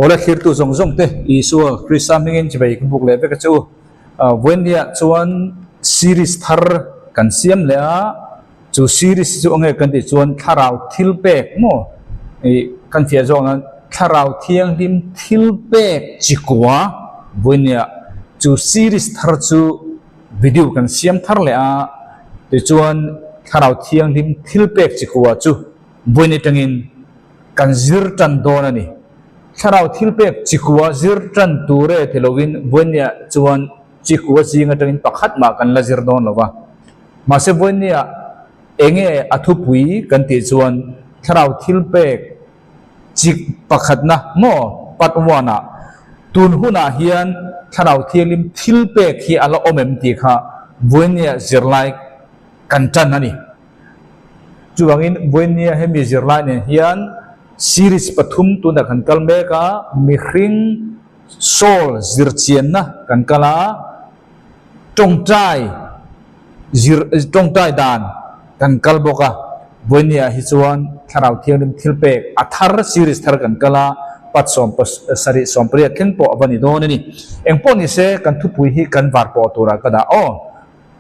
Awle thlirtu zawng zawng te Isua Krista hmingin chivei ka buk leh vek a che u. Vawinia chuan series thar kan siam leh a, chu series chu enge kan tih chuan thlarau thil pek maw ih kan fiah zawk nan thlarau thianghlim thil pek chikua vawinia chu series thar chu video kan siam thar leh a, tichuan thlarau thianghlim thil pek chikua chu vawiin atangin kan zir tan dawn a ni. Thlarau thil pek chikua zir tan tur e ti lovin vawinia chuan chikua zing atangin pakhat mah kan la zir dawn lo va. Mahse vawinia enge a thupui kan tih chuan thlarau thil pek chik pakhatna maw part one ah tun hunah hian thlarau thianghlim thil pek hi a la awm em tih kha vawinia zirlai kan tan a ni. Chuvangin vawinia hemi zirlai nen hian series pathum tunah kan kal mek a, mihring soul zirchianna kan kal a, tawngtai zir tawngtai dan kan kal bawk a, vawinia hi chuan Thlarau Thianghlim thil pek a thar series thar kan kal a, pat sawm pasarih sawm pariat thleng pawh a va ni dawn a ni. Engpawh ni se kan thupui hi kan var pawh turah ka dah aw.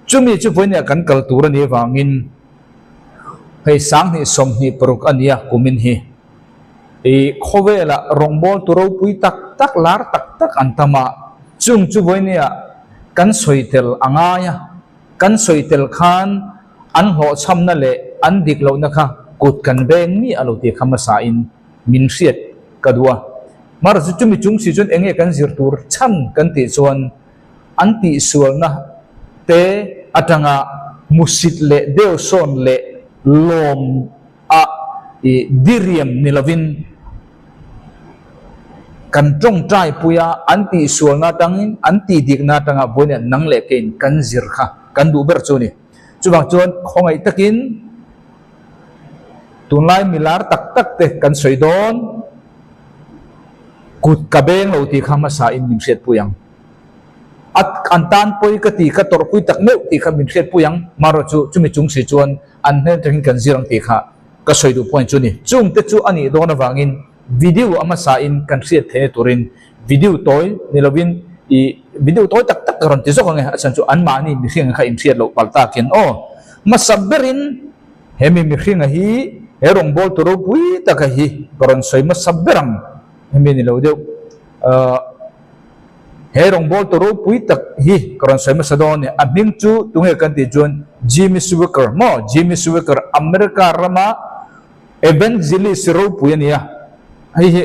Chumi chu vawinia kan kal tur a nih avangin hei sanghnih 26 a nia kumin hi. Ih khawvelah rawngbawltu ropui tak tak lar tak tak an tam a, chung chu vawinia kan sawi tel a ngai a, kan sawi tel khan an hlawhchhamna leh an dik lohna kha kut kan veng mi a lo tih kha hmasain min hriat ka duh a. Mar chu chumi chung si chuan enge kan zir tur chhan kan tih chuan an tihsualna te atanga hmusit leh deuhsawn leh lawm a i diriam ni lovin kan tawngtai pui a, an tihsualna atangin an tihdikna atanga vawiin ah nang leh keiin kan zir kha kan duh ber chu a ni. Chuvang chuan khawngaih takin tunlai milar tak tak te kan sawi dawn kut ka beng lo tih kha hmasa in min hriatpui ang. A an tan pawi ka ti ka tawrhpui tak meuh tih kha min hriatpui ang, marawh chu chumi chung si chuan an hnen atangin kan zir ang tih kha ka sawi duh point chu a ni. Chungte chu a nih dawn avangin video a hmasa in kan hriat theihna turin video tawi ni lovin ih video tawi tak tak ka rawn ti zawk ang e, a chhan chu anmahni mihring kha inhriat loh palh takin aw hmasa berin hemi mihringa hi he rawngbawltu ropui taka hi ka rawn sawi hmasa ber ang hemi ni lo deuh ahh. He rawngbawltu ropui tak hi ka rawn sawi hmasa dawn a ni. A hming chu tunge kan tih chuan Jimmy Swaggart maw? Jimmy Swaggart America rama evangelist ropui a ni a. Hei hi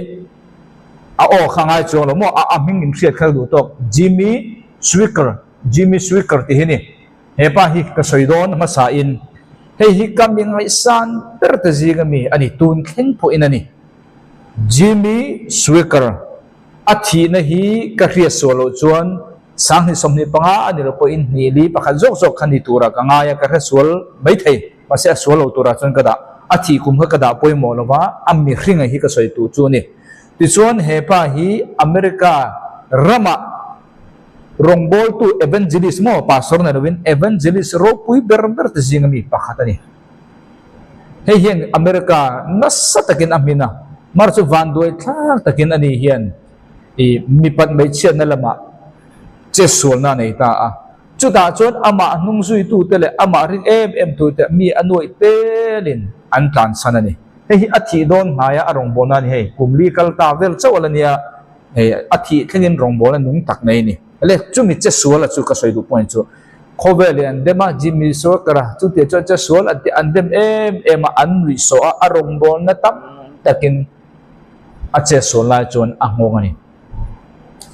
a aw kha ngai chuang lo maw? A a hming in hriat kha duh tawk Jimmy Swaggart, Jimmy Swaggart tih hi a ni. He pa hi ka sawi dawn hmasa in hei hi ka mi ngaihsan ber te zing ami a ni, tun thleng pawhin a ni. Jimmy Swaggart. A thihna hi ka hriat sual loh chuan sanghnih 25 a ni lo pawhin hnih li pakhat zawk zawk kha ni turah ka ngai a, ka hre sual maithei. Mahse a sual lo turah chuan ka dah. A thih kum kha ka dah pawimawh lo va, a mihringa hi ka sawi tur chu a ni. Tichuan he pa hi America ramah rawngbawltu evangelist maw pastor nei lovin evangelist ropui ber ber te zinga mi pakhat a ni. Hei hian America nasa takin a hmin a, mar chu vanduai thlak takin ani hian ih mipat hmeichhiatna lamah chetsualna a nei ta a. Chutah chuan amah hnung zuitute leh amah ring em em tute mi a nuaih telin an tlansan a ni. Hei hi a thih dawn hnaia a rawngbawlna a ni hei, kum li kal ta vel chauh a la nia, hei a thih thlengin rawngbawlna nung tak nei a ni. Le chumi chetsuala chu ka sawi duh point chu Khawvel in an dem a, Jimmy Swaggart a chutia chuan che sual an tih an dem em em a, an nuih sawh a, a rawngbawlna tam takin a che sual lai chuan a nghawng a ni.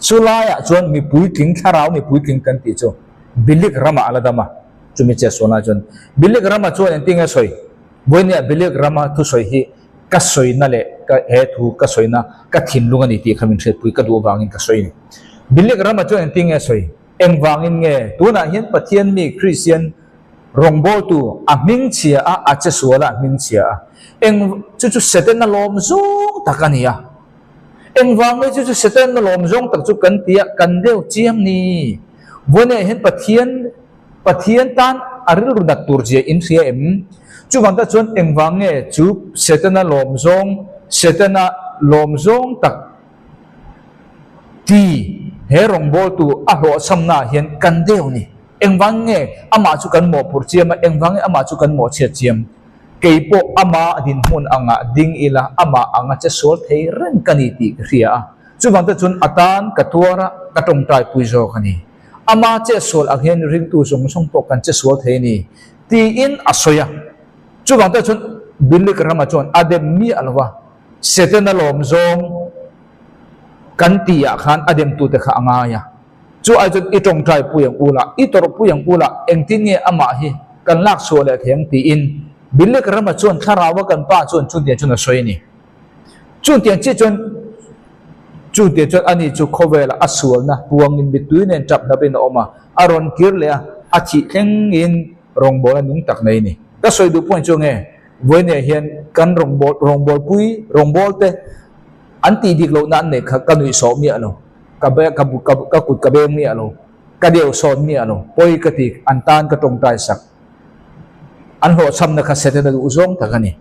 Chu laiah chuan mi puitling, thlarau mi puitling kan tih chu Bilik ramah a la dam a, chumi che sual lai chuan Bilik rama chuan engtin nge sawi? Vawinia Bilik rama thusawi hi ka sawina leh ka he thu ka sawina ka thinlung a ni tih kha min hriatpui ka duh avangin ka sawi a ni. Bilik rama chuan engtin nge sawi? Engvangin nge tunah hian Pathian mi Kristian rawngbawltu a hmingchhia a, a che sual a, a hmingchhia a? Eng chu chu Setana lawm zawng tak a ni a. Engvang nge chu chu Setana lawm zawng tak chu kan ti a, kan deuh chiang ni? Vawiinah hian Pathian Pathian tan a rilru nat tur zia in hria em? Chuvang tak chuan engvang nge chu Setana lawm zawng, Setana lawm zawng tak ti he rawngbawltu a hlawhchhamnaah hian kan deuh ni? Engvang nge amah chu kan mawhphurh chiam a, engvang nge amah chu kan mawhchhiat chiam? Kei pawh ama dinhmun angah ding ila amah anga che sual thei reng ka ni tih ka hria a. Chuvang te chuan a tan ka tuar a, ka tawngtai pui zawk a ni. Ama che sual ang hian ringtu zawng zawng pawh kan che sual thei a ni tiin a sawi a. Chuvang te chuan Billy Graham-a chuan a dem miah lo a, Setana lawm zawng kan tihah khan a demtute kha a ngai a. Chu ai chuan i tawngtai pui ang ula, i tawrh pui ang ula, engtin nge amah hi kan lak chhuah leh thei ang tiin Billy Graham-a chuan thlarau a kan pa chuan chutiang chuan a sawi a ni. Chutiang chiah chuan chutiang chuan ani chu khawvelah a sualna puangin mittui nen tap hnapin a awm a, a rawn kir leh a, a thih thlengin rawngbawlna nung tak nei a ni. Ka sawi duh point chu nge, vawinia hian kan rawngbâwl rawngbâwlpui rawngbâwlte an tih dik lohna an neih kha ka nuihsawh miah lo, ka ka ka kut ka beng miah lo, ka deuhsawn miah lo, pawi ka ti, an tan ka tawngtai sak. An hlawhchhamna kha Setana duh zawng tak a ni.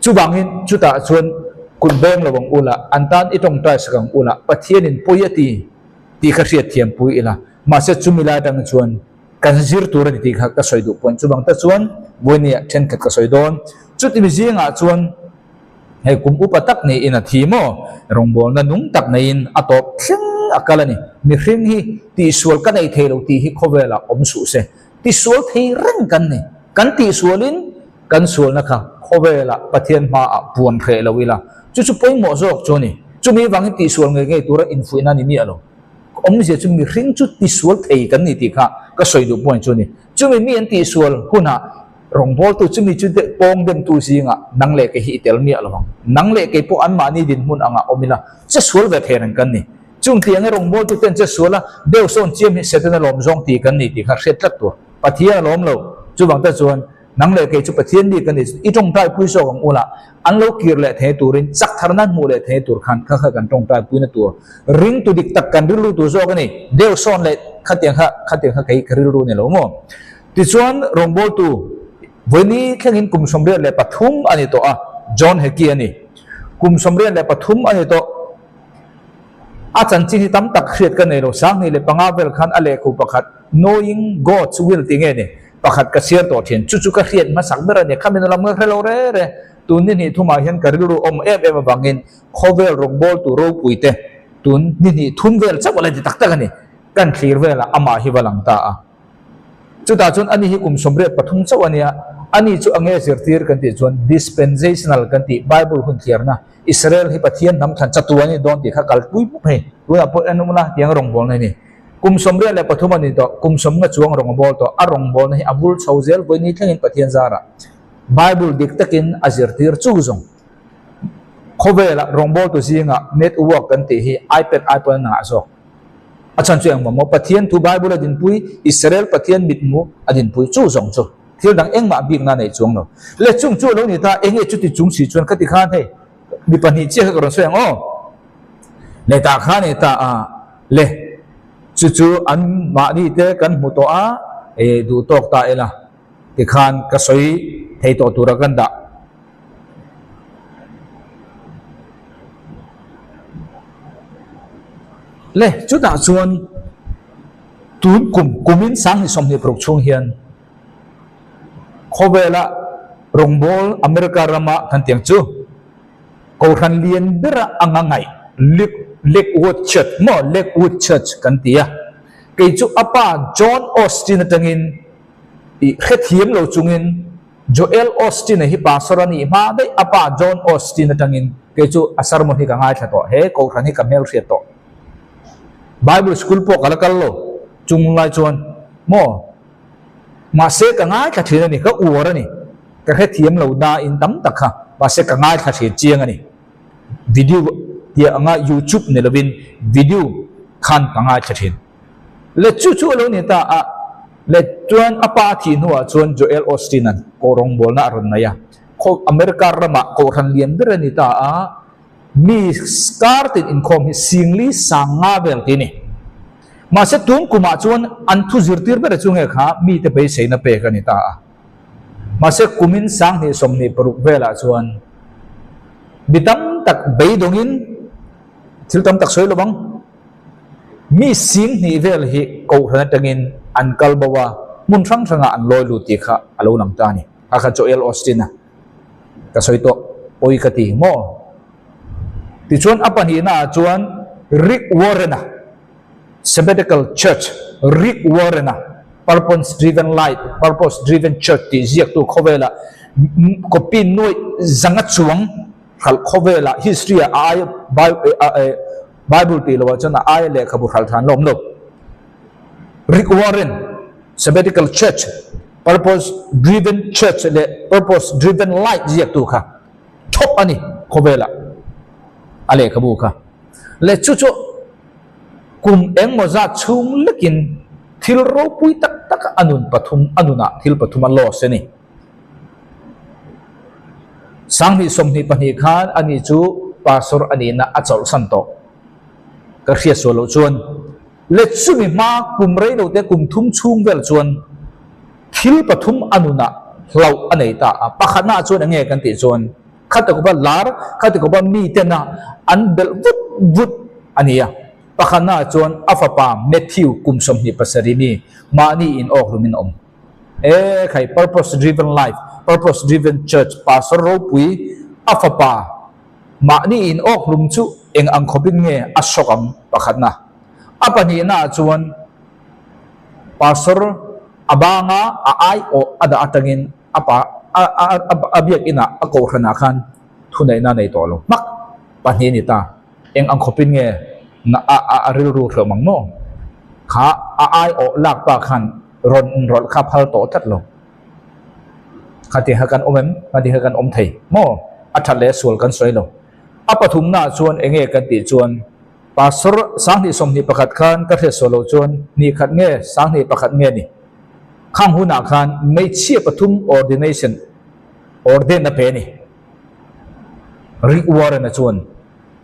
Chuvangin chutah chuan kut beng lo ang ula, an tan i tawngtai sak ang ula, Pathianin pawi a ti tih kha hriatthiam pui ila. Mahse chumi lai atang chuan kan zir tur a ni tih kha ka sawi duh pawhin chuvang te chuan vawinia thenkhat ka sawi dawn. Chuti mi zingah chuan hei kum upa tak niin a thi maw? Rawngbawlna nung tak neiin a tawp thleng a kal a ni. Mihring hi tihsual ka nei thei lo tih hi khawvelah awm suh se. Tisual thei reng kan ni. Kan tihsualin kan sualna kha khawvelah Pathian hmaah puan hreh lo ila, chu chu pawimawh zawk chu a ni. Chumi vangin tihsual ngei ngei tura infuihna a ni miah lo. Awmzia chu mihring chu tisual thei kan ni tih kha ka sawi duh point chu a ni. Chumi mi an tihsual hunah rawngbawltu chumi chu pawng demtu zingah nang leh kei hi i tel miah lo ang. Nang leh kei pawh anmahni dinhmun angah awm ila, che sual ve thei reng kan ni. Chung tih anga rawngbawltu ten che sual a, deuh sawn chiam hi Setana lawm zawng tih kan ni tih kha hriat tlat tur. Pathian a lawm lo. Chuvang te chuan nang leh kei chu Pathian mi kan ni i tawngtai pui zawk ang ula, an lo kir leh thei turin chak tharna an hmuh leh thei tur khan kha kha kan tawngtai puina tur ringtu dik tak kan rilru tur zawk a ni. Deuh sawn leh khatiang kha khatiang kha kei ka rilru ni lo maw? Tichuan rawngbawltu vawiini thlengin kum 83 a ni tawh a, John Heki a ni. Kum 83 a ni tawh. A chanchin hi tam tak hriat ka nei lo. 2005 vel khan a lehkhu pakhat Knowing God's Will tih nge ni pakhat ka chhiar tawh thin. Chu chu ka hriat hmasak ber a ni. Khami lam ka hre lo re re. Tun ni hnih thumah hian ka rilru awm em em avangin khawvel rawngbawltu ropui te tun ni hnih thum vel chauh a la ti tak tak a ni. Kan thlir velah amah hi va lang ta a. Chutah chuan ani hi kum 83 chauh a nia, ani chu a nge zirtir kan tih chuan dispensational kan tih Bible hun thliarna Israel hi Pathian hnam thlan chatu an ni dawn tih kha kalpui mup hei. Tunah pawh en awm la tiang rawngbawlna hi ni. Kum 83 a ni tawh, kum 50 chuang rawng a bawl tawh, a rawngbawlna hi a vul chho zel vawi ni thlengin Pathian zarah Bible dik takin a zirtir chu zawng. Khawvelah rawngbawltu zingah network kan tih hi iPad ai pawn a ngah zawk. A chhan chu engmah maw? Pathian thu Bible a dinpui, Israel Pathian mitmu a dinpui chu zawng chu thil dang engmah bikna a neih chuang lo. Le chung chu a lo ni ta, enge chuti chung si chuan khati khan hei mi pahnih chiah kha ka rawn sawi ang aw. Le tah khan e ta a, le chu chu an mahni te kan hmu tawh a, e duh tawk ta ila tikhan ka sawi thei tawh tura kan dah. Le, chutah chuan tun kum, kumin 2026 chhung hian khawvela rawngbâwl America rama kan tiang chu Kohhran lian bera anga ngaih Lakewood Church maw Lakewood Church kan ti a. Kei chu a pa John Austin atangin i hrethiam lo chungin Joel Osteen-a hi pastor a nih hma daih a pa John Osteen atangin kei chu a sermon hi ka ngaithla tawh, he kohhran hi ka hmelhriat tawh. Bible school pawh ka la kal lo chung lai chuan maw mahse ka ngaithla thin a ni, ka uar a ni, ka hrethiam lo nain tam tak kha mahse ka ngaithla thin chiang a ni. Video tih anga YouTube ni lovin video khan ka ngaithla thin. Le chu chu a lo ni ta a, le chuan a pa a thih hnuah chuan Joel Osteen-a'n kawh rawngbawlna a rawn nei a, khaw America ramah kohhran lian ber a ni ta a, mi kar tin inkhawm hi singli sang nga vel ti a ni. Mahse tun kumah chuan an thu zirtir ber chu nge kha mite beiseina pek a ni ta a. Mahse kumin 2026 velah chuan mi tam tak beidawngin thil tam tak sawi lo ang. Mi 2000 vel hi kohhran atangin an kal bo a, hmun hrang hrangah an lawi lut tih kha a lo lang ta a ni. Kha kha Joel Osteen-a ka sawi tawh, pawi ka ti maw? Tichuan a pahnihnaah chuan Rick Warren-a Sabbatical Church, Rick Warren-a Purpose Driven Life, Purpose Driven Church tih ziaktu khawvela copy nuaih zanga chuang hralh khawvela history-ah a aia Bible tih loah chuan a aia lehkhabu hralh than la awm lo. Rick Warren Sabbatical Church, Purpose Driven Church leh Purpose Driven Life ziaktu kha thawp a ni khawvelah a lehkhabu kha. Leh chu chu kum engmaw zat chhung lekin thil ropui tak tak a nun pathum a nunah thil pathum a loss a ni. 2022 khan ani chu pastor a nihna a chawlhsan tawh. Ka hriat sual loh chuan leh chumi hma kum rei lo te kum thum chhung vel chuan thil pathum a nunah hlauh a nei ta a. Pakhatnaah chuan enge kan tih chuan Khati khawpa lar, khati khawpa mitena an belh vut vut a ni a. Pakhatnaah chuan a fapa Matthew kum 27 mi mahni in awk hlumin a awm. E khai, Purpose Driven Life, Purpose Driven Church pastor ropui a fapa mahni in awk hlum chu eng ang khawpin nge a shock ang pakhatna. A pahnihnaah chuan pastor a banga a aiawh a dah atangin a pa a a a biakinah a kohhranah khan thuneihna a nei tawh lo hmak pahnih a ni ta. Eng ang khawpin nge na a a a rilru hlawm ang maw? Kha a aiawh lak pa khan rawn inrawlh kha phal tawh tlat lo. Khati kha kan awm em? Khati kha kan awm thei maw? A that leh a sual kan sawi lo. A pathumnaah chuan eng nge kan tih chuan Pastor 2021 khan ka hriat sual loh chuan hnih khat nge 2001 nge ni? Khang hunah khan hmeichhia pathum ordination ordain a pe a ni. Rick Warren-a chuan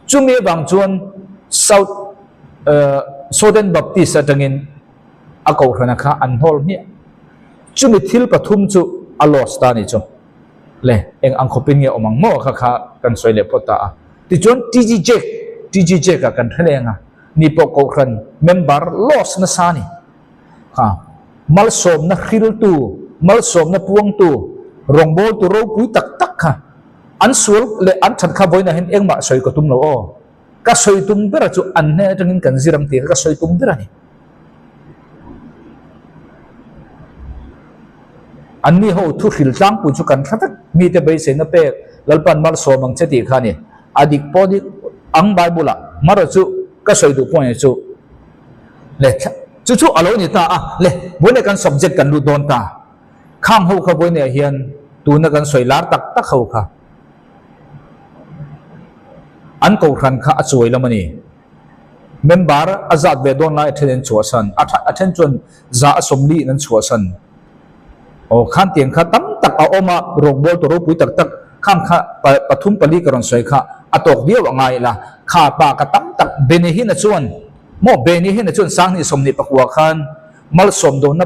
chumi avang chuan South Southern Baptist atangin a kohhrana kha an hnawl hmiah. Chumi thil pathum chu a lost ta a ni chu. Le eng ang khawpin nge awm ang maw kha kha kan sawi leh phawt ta a. Tichuan TG Jake, TG Jake-a kan hre leng a, ni pawh kohhran member lost nasa a ni. Kha malsawmna hriltu, malsawmna puangtu, rawngbawltu ropui tak tak kha an sual leh an that kha vawiinah hian engmah sawi ka tum lo aw. Ka sawi tum bera chu an hnen atangin kan zir ang tih kha ka sawi tum ber a ni. Anni ho thu hril tlangpui chu kan hre vek, mite beiseina pek Lalpan malsawm ang che tih kha a ni. A dik pawh dik ang Bible-ah, marawh chu ka sawi duh pawh ni chu. Le chu chu a lo ni ta a, le vawiinah kan subject kan lut dawn ta. Khang ho kha vawiinah hian tuna kan sawi lar tak tak ho kha an kohhran kha a chuai lam a ni. Member a zat ve dawn lai a then an chhuahsan, a a then chuan za a sawmli in an chhuahsan. Aw khan tiang kha tam tak a awm a, rawngbâwl tawh ropui tak tak khang kha pathum pali ka rawn sawi kha a tawk viau a ngai ila, kha pa ka tam tak Benny Hinn-a chuan maw Benny Hinn-a chuan 2024 khan malsawm dawnna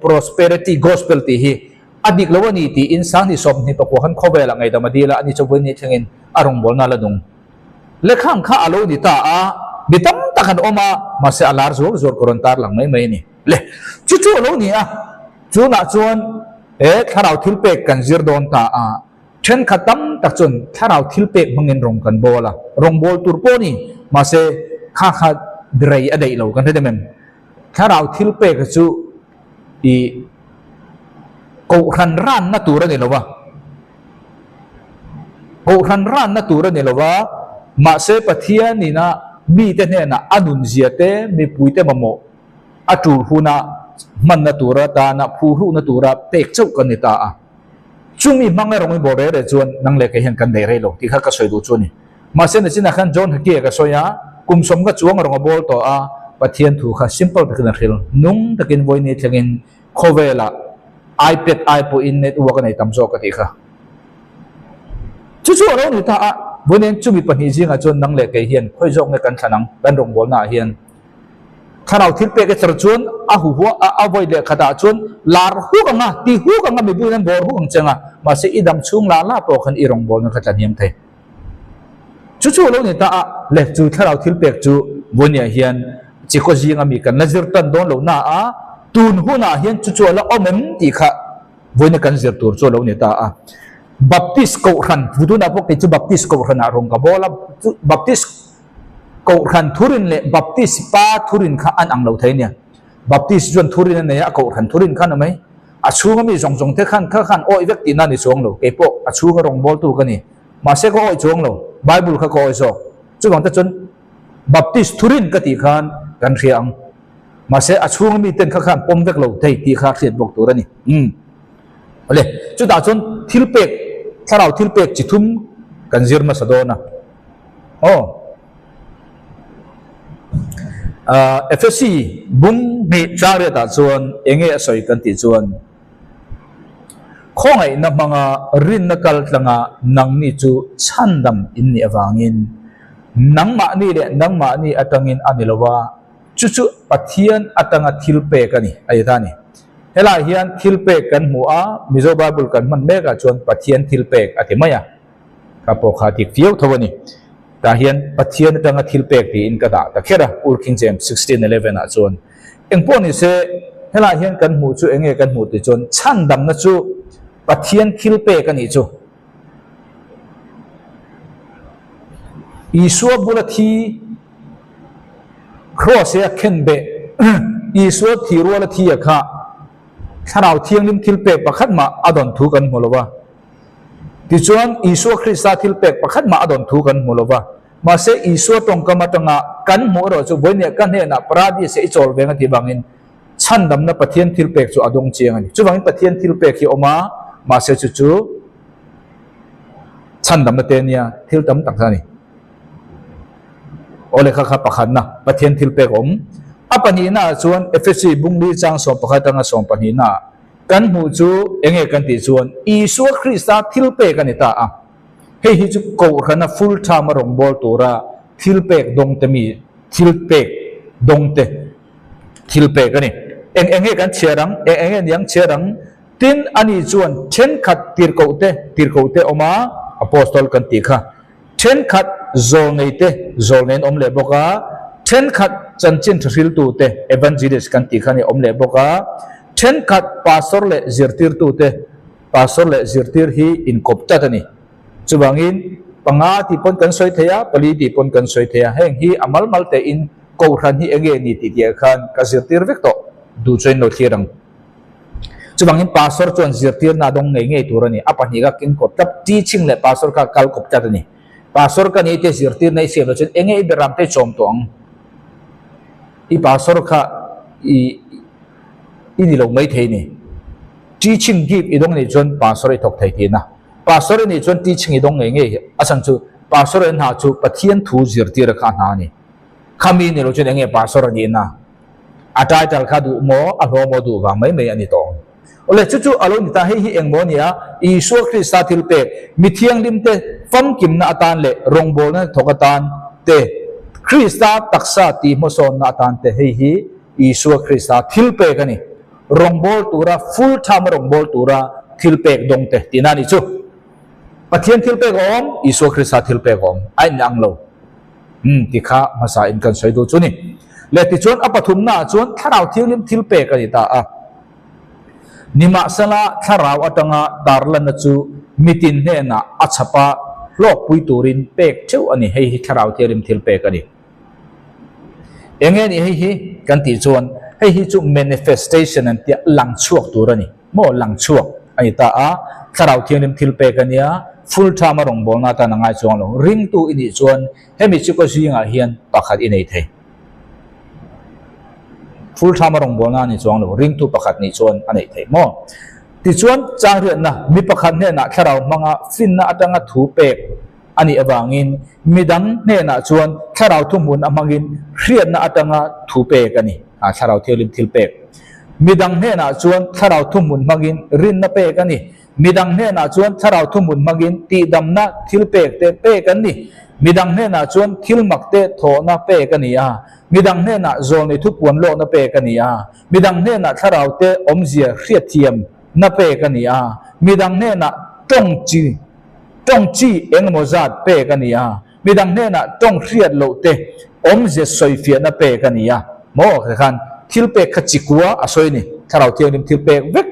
prosperity gospel tih hi a dik lo a ni tiin 2024 khan khawvelah ngaihdam a dil a, ani chu vawiin ni thlengin a rawngbawlna a la nung. Lekhang kha a lo ni ta a, mi tam tak an awm a, mahse a lar zuar zuar ka rawn tar lang mai mai a ni. Le, chu chu a lo ni a, tunah chuan he thlarau thil pek kan zir dawn ta a, thenkhat tam tak chuan thlarau thil pek hmangin rawng kan bawl a, rawng bawl tur pawh a ni, mahse kha kha rei a daih lo kan hre dem em? Thlarau thil pek chu i kohhran ranna tur a ni lo a, kohhran ranna tur a ni lo a, mahse Pathianina mite hnenah a nunzia te, mipuite mamawh a tul huna hmanna tur atana phuhluhna tura pek chauh kan ni ta a. Chumi hmang erawh i bawr reh reh chuan nang leh kei hian kan daih rei lo tih kha ka sawi duh chu a ni. Mahse nachinah khan John Haki-a ka sawi a, kum sawm ka chuang rawng a bawl tawh a, Pathian thu kha simple takin a hril. Nung takin vawiini thlengin khawvelah iPad ai pawhin network a nei tam zawk ka tih kha. Chu chu a lo ni ta a, vawiin chumi pahnih zingah chuan nang leh kei hian khawi zawk nge kan thlan ang kan rawngbawlnaah hian. Thlarau thil pek e char chuan a hu hua a, a vawi leh khatah chuan lar huk ang a, ti huk ang a, mipuiin an bawr huk ang che ang a, mahse i dam chhung lah lah pawh khan i rawngbawlna kha tla hniam thei. Chu chu a lo ni ta a, le chu thlarau thil pek chu vawinia hian chikaw zinga mi kan la zir tan dawn lo na a, tun hunah hian chu chu a la awm em tih kha vawinia kan zir tur chu a lo ni ta a. Baptist Kohhran, tunah pawh kei chu Baptist Kohhranah rawn ka bawl a, chu Baptist Kohhran thurin leh Baptist pa thurin kha an ang lo thei nia. Baptist chuan thurin a nei a, a kohhran thurin khan a mai. A chhunga mi zawng zawng te khan kha khan awih vek tihna a ni chuang lo. Kei pawh a chhunga rawngbawltu ka ni. Mahse ka awih chuang lo. Bible kha ka awih zawk. Chuvang te chuan Baptist thurin ka tih khan kan hria ang. Mahse a chhunga mi ten kha khan pawm vek lo thei tih kha hriat bawk tur a ni. Umm. Awle, chutah chuan thil pek, thlarau thil pek chi thum kan zir hmasa dawn a. Aw. Efesi bung hnih changriatah chuan enge a sawi kan tih chuan, Khawngaihna hmanga rinna kal tlanga nangni chu chhandam in nih avangin nangmahni leh nangmahni atangin a ni lo a, chu chu Pathian atanga thil pek a ni, a ti ta a ni. Helaiah hian thil pek kan hmu a, Mizo Bible kan hman mekah chuan Pathian thil pek a ti mai a. Ka pawh kha dik viau tho a ni. Tah hian Pathian atanga thil pek tiin ka dah ta kher a, Old King James 16:11 ah chuan. Engpawh ni se, helaiah hian kan hmuh chu enge kan hmuh tih chuan chhandamna chu Pathian thil pek a nih chu. Isua bula thi Kraws-e a khenbeh Isua thi ruala thi a kha Thlarau Thianghlim thil pek pakhat mah a dawn thu kan hmu lo va. Tichuan, Isua Krista thil pek pakhat mah a dawn thu kan hmu lo va. Mahse, Isua tawngkam atanga kan hmuh erawh chu vawinia ka hnenah Paradis-ah i chawl veng a tih vangin chhandamna Pathian thil pek chu a dawng chiang a ni. Chuvangin Pathian thil pek hi a awm a, mahse chu chu chhandamna te nia thil tam tak a ni. Aw lehkha kha pakhatna Pathian thil pek a awm. A pahnihnaah chuan Efesi bungli chang 11 atanga 12-naah Kan hmuh chu enge kan tih chuan Isua Krista thil pek a ni ta a. Hei hi chu Kohhrana full time a rawngbâwl tura thil pek dawngte mi thil pek dawngte thil pek a ni. Eng enge kan chhiar ang? Eng enge niang chhiar ang? Tin, ani chuan thenkhat tirhkohte tirhkohte awm a, Apostol kan tih kha. Thenkhat zawlneite zawlnei an awm leh bawk a, thenkhat chanchin thahriltute, evangelist kan tih kha ni awm leh bawk a, thenkhat pastor leh zirtirtute, pastor leh zirtir hi inkawp tlat a ni. Chuvangin panga tih pawn kan sawi thei a, pali tih pawn kan sawi thei a, heng hi a mal mal tein Kohhran hi enge ni tih tihah khan ka zirtir vek tawh duh chuan in lo thlir ang. Chuvangin pastor chuan zirtirna a dawng ngei ngei tur a ni. A pahnih kha king kawp tlat, teaching leh pastor kha kal kawp tlat a ni. Pastor ka ni te zirtirna i siam loh chuan enge i beram te i chawm tawh ang? I pastor kha i i ni lo mai thei ni. Teaching gift i dawng nih chuan pastor i thawk thei tihna. Pastor i nih chuan teaching i dawng ngei ngei a chhan chu pastor en hna chu Pathian thu zirtira kha a hna a ni. Khami ni lo chuan enge pastor a nihna? A title kha duh maw, a hlawh maw duh vang mai mai a ni tawh ang. Awle, chu chu a lo ni ta, hei hi eng maw a nia, Isua Krista thil pek, mi thianghlimte famkimna atan leh rawngbawlna thawk atan te, Krista taksa tih hmasawnna atan te, hei hi Isua Krista thil pek a ni. Rawngbâwl tura, full time a rawngbâwl tura thil pek dawng te tihna a nih chu. Pathian thil pek a awm, Isua Krista thil pek a awm, a inang lo. Umm ti kha hmasa in kan sawi duh chu ni. Leh tichuan a pathumna ah chuan thlarau thianghlim thil pek a ni ta a. Nimahsela thlarau atanga tarlanna chu mitin hnenah a chhapa hlawkpui turin pek theuh a ni. Hei hi thlarau thianghlim thil pek a ni. Enge ni hei hi kan tih chuan hei hi chu manifestation an tia lang chhuak tur a ni. Maw lang chhuak a ni ta a, Thlarau Thianghlim thil pek a nia, full time a rawngbawlna atan a ngai chuang lo. Ringtu i nih chuan hemi chu ka zingah hian pakhat i nei thei. Full time a rawngbawlna a ni chuang lo, ringtu pakhat nih chuan a neih theih maw? Tichuan, changriatna mi pakhat hnenah Thlarau hmanga finna atanga thu pek a nih avangin midang hnenah chuan Thlarau thuhmun a hmangin hriatna atanga thu pek a ni, a Thlarau Thianghlim thil pek. Midang hnenah chuan Thlarau thuhmun hmangin rinna pek a ni. Midang hnenah chuan thlarau thuhmun hmangin tihdamna thil pek te pek an ni. Midang hnenah chuan thil mak te thawhna pek a ni a. Midang hnenah zawlnei thupuan lawkna pek a ni a. Midang hnenah thlarau te awmzia hriatthiam na pek a ni a. Midang hnenah tawng chi tawng chi engemaw zat pek a ni a. Midang hnenah tawng hriat loh te awmzia sawifiahna pek a ni a. Maw kha khan thil pek kha chikua a sawi a ni. Thlarau Thianghlim thil pek vek.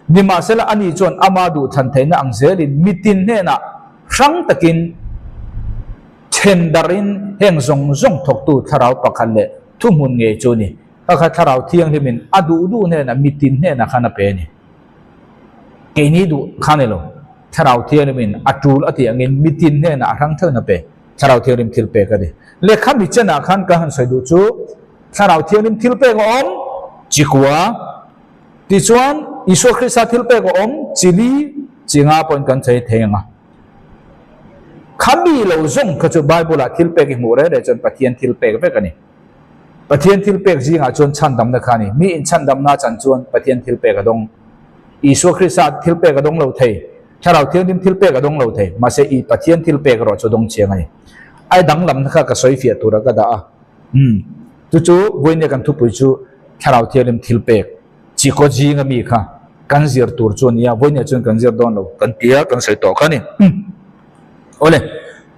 Nimahsela ani chuan ama duhthlan theihna ang zelin mitin hnenah hrang takin then darhin heng zawng zawng thawktu thlarau pakhat leh thuhmun ngei chu a ni. Kha kha Thlarau Thianghlimin a duh duh hnenah mitin hnenah khan a pe a ni. Keini duh kha ni lo. Thlarau Thianghlimin a tul a tih angin mitin hnenah a hrang theuhin a pe. Thlarau Thianghlim thil pek a ni. Lehkha mi chenah khan ka han sawi duh chu Thlarau Thianghlim thil pek a awm chikua. Tichuan Isua Krista thil pek a awm chili chinga pawhin kan chei thei ang a. Khami lo zawng kha chu Bible-ah thil pek i hmuh reng reng chuan Pathian thil pek vek a ni. Pathian thil pek zingah chuan chhandamna kha a ni. Mi in chhandamna chan chuan Pathian thil pek a dawng. Isua Krista thil pek a dawng lo thei. Thlarau Thianghlim thil pek a dawng lo thei. Mahse i Pathian thil pek erawh chu a dawng chiang a ni. Ai danglamna kha ka sawi fiah tura ka dah a. Umm. Chu chu vawinia kan thupui chu Thlarau Thianghlim thil pek chikaw zinga mi kha kan zir tur chu a ni a. Vawinia chuan kan zir dawn lo kan ti a, kan sawi tawh kha a ni. Umm. Awle,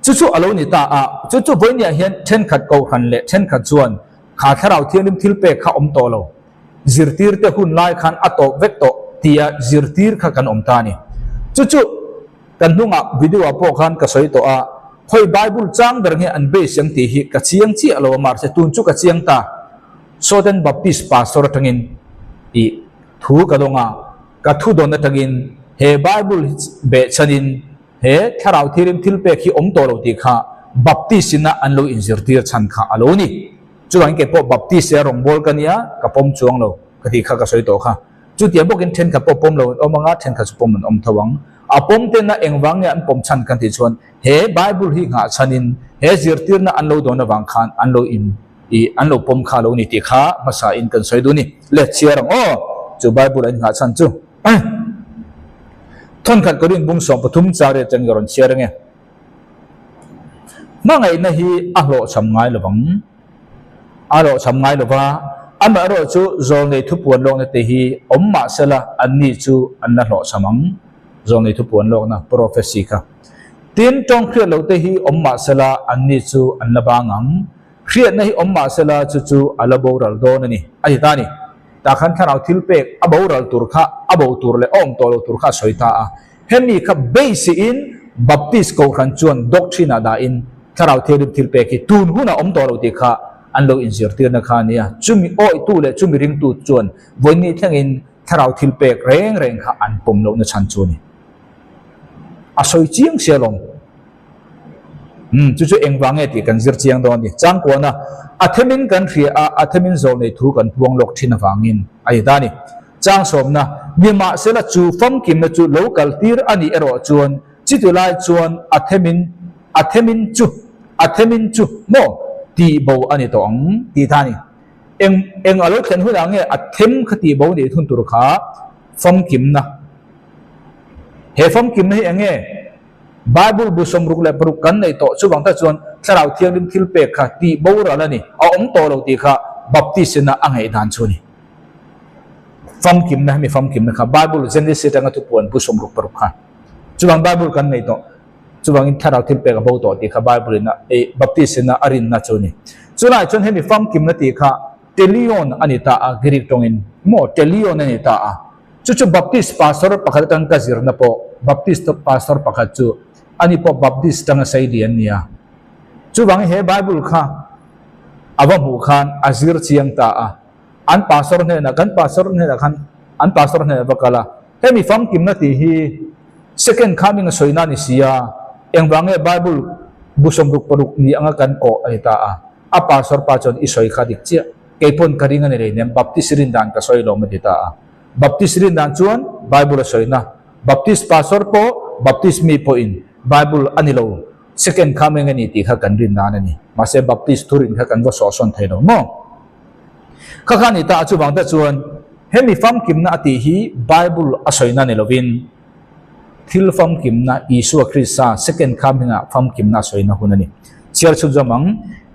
chu chu a lo ni ta a, chu chu vawinia hian thenkhat kohhran leh thenkhat chuan kha Thlarau Thianghlim thil pek kha awm tawh lo, zirtirte hun lai khan a tawp vek tawh tia zirtir kha kan awm ta a ni. Chu chu kan hnungah video ah pawh khan ka sawi tawh a, khawi Bible chang ber nge an base ang tih hi ka chiang chiah lo a, mahse tun chu ka chiang ta. Southern Baptist Pastor atangin ih thu ka dawng a, ka thu dawn atangin he Bible hi behchhanin He thlarau thirim thil pek hi awm tawh lo tih kha Baptist ina an lo inzirtir chhan kha a lo ni. Chuvangin kei pawh Baptist e rawngbâwl ka nia, ka pawm chuang lo ka tih kha ka sawi tawh kha. Chutiang bawkin thenkhat pawh pawm lo an awm ang a, thenkhat chu pawm an awm tho ang. A pawm tena engvang nge an pawm chhan kan tih chuan he Bible hi nghah chhanin he zirtirna an lo dawn avang khan an lo in ih an lo pawm kha a lo ni tih kha hmasa in kan sawi duh a ni. Le chhiar ang aw, chu Bible a innghah chhan chu. Thawnkhat Korin bung 13 char atang ka rawn chhiar ange. Hmangaihna hi a hlawhchham ngai lovang. A hlawhchham ngai lova, amaherawh chu zawlnei thupuan lawkna te hi awm mah sela anni chu an la hlawhchham ang. Zawlnei thupuan lawkna, prophecy, kha. Tin, tawng hriat loh te hi awm mah sela anni chu an la bang ang. Hriatna hi awm mah sela chu chu a la boral dawn a ni, a ti ta a ni. Tah khan thlarau thil pek a boral tur kha a bo tur leh a awm tawh lo tur kha a sawi ta a. Hemi kha basic-in Baptist Kohhran chuan doctrine-ah dahin thlarau thianghlim thil pek hi tun hunah awm tawh lo tih kha an lo inzirtirna kha a ni a. Chumi awitu leh chumi ringtu chuan vawiin thlengin thlarau thil pek reng reng kha an pawm lohna chhan chu a ni. A sawi chiang sia lawm. Umm, chu chu engvang nge tih kan zir chiang dawn a ni. Changkuana, a themin kan hria a, a themin zawh nei thu kan puang lawk thin avangin a ni ta a ni. Changsawmna, Nimahsela chu famkimna chu lo kal tir a nih erawh chuan chiti lai chuan a themin, a themin chu, a themin chu maw tih bo a ni tawh ang tih ta a ni. Eng, eng a lo thlen hunah nge a them kha tih bo nih thun tur kha famkimna. He famkimna hi eng nge? Bible bu 66 kan neih tawh chuvang tak chuan Thlarau Thianghlim thil pek kha tih boral a ni, a awm tawh lo tih kha Baptist-ina a ngaihdan chu a ni. Famkimna, hemi famkimna kha Bible Genesis atanga thupuan bu 66 kha chuvang Bible kan neih tawh chuvangin Thlarau thil pek a bo tawh tih kha Bible-ina eh Baptist-ina a rinna chu a ni. Chulaiah chuan hemi famkimna tih kha Telion a ni ta a, Greek tawngin maw Telion a ni ta a. Chu chu Baptist pastor pakhat atang ka zirna pawh Baptist pastor pakhat chu ani pawh Baptist tanga sei lian nia. Chuvangin he Bible kha a va hmuh khan a zir chiang ta a. An pastor hnenah kan pastor hnenah khan an pastor hnenah va kal a. Hemi famkimna tih hi second coming a sawina a ni si a, engvang nge Bible bu 66 ni anga kan kawh a ni ta a. A pastor pa chuan i sawi kha dik chiah. Keipawn ka ring a ni rei nem Baptist rin dan ka sawi lawm a ti ta a. Baptist rin dan chuan Bible a sawina. Baptist pastor pawh Baptist mi pawhin Bible a ni lo, second coming a ni tih kha kan rin dan a ni. Mahse Baptist thurin kha kan va sawhsawn thei lo maw? Kha kha ni ta a chuvang te chuan hemi famkimna a tih hi Bible a sawina ni lovin. Thil famkimna, Isua Krista second coming-ah famkimna sawina hun a ni. Chhiar chhunzawm ang,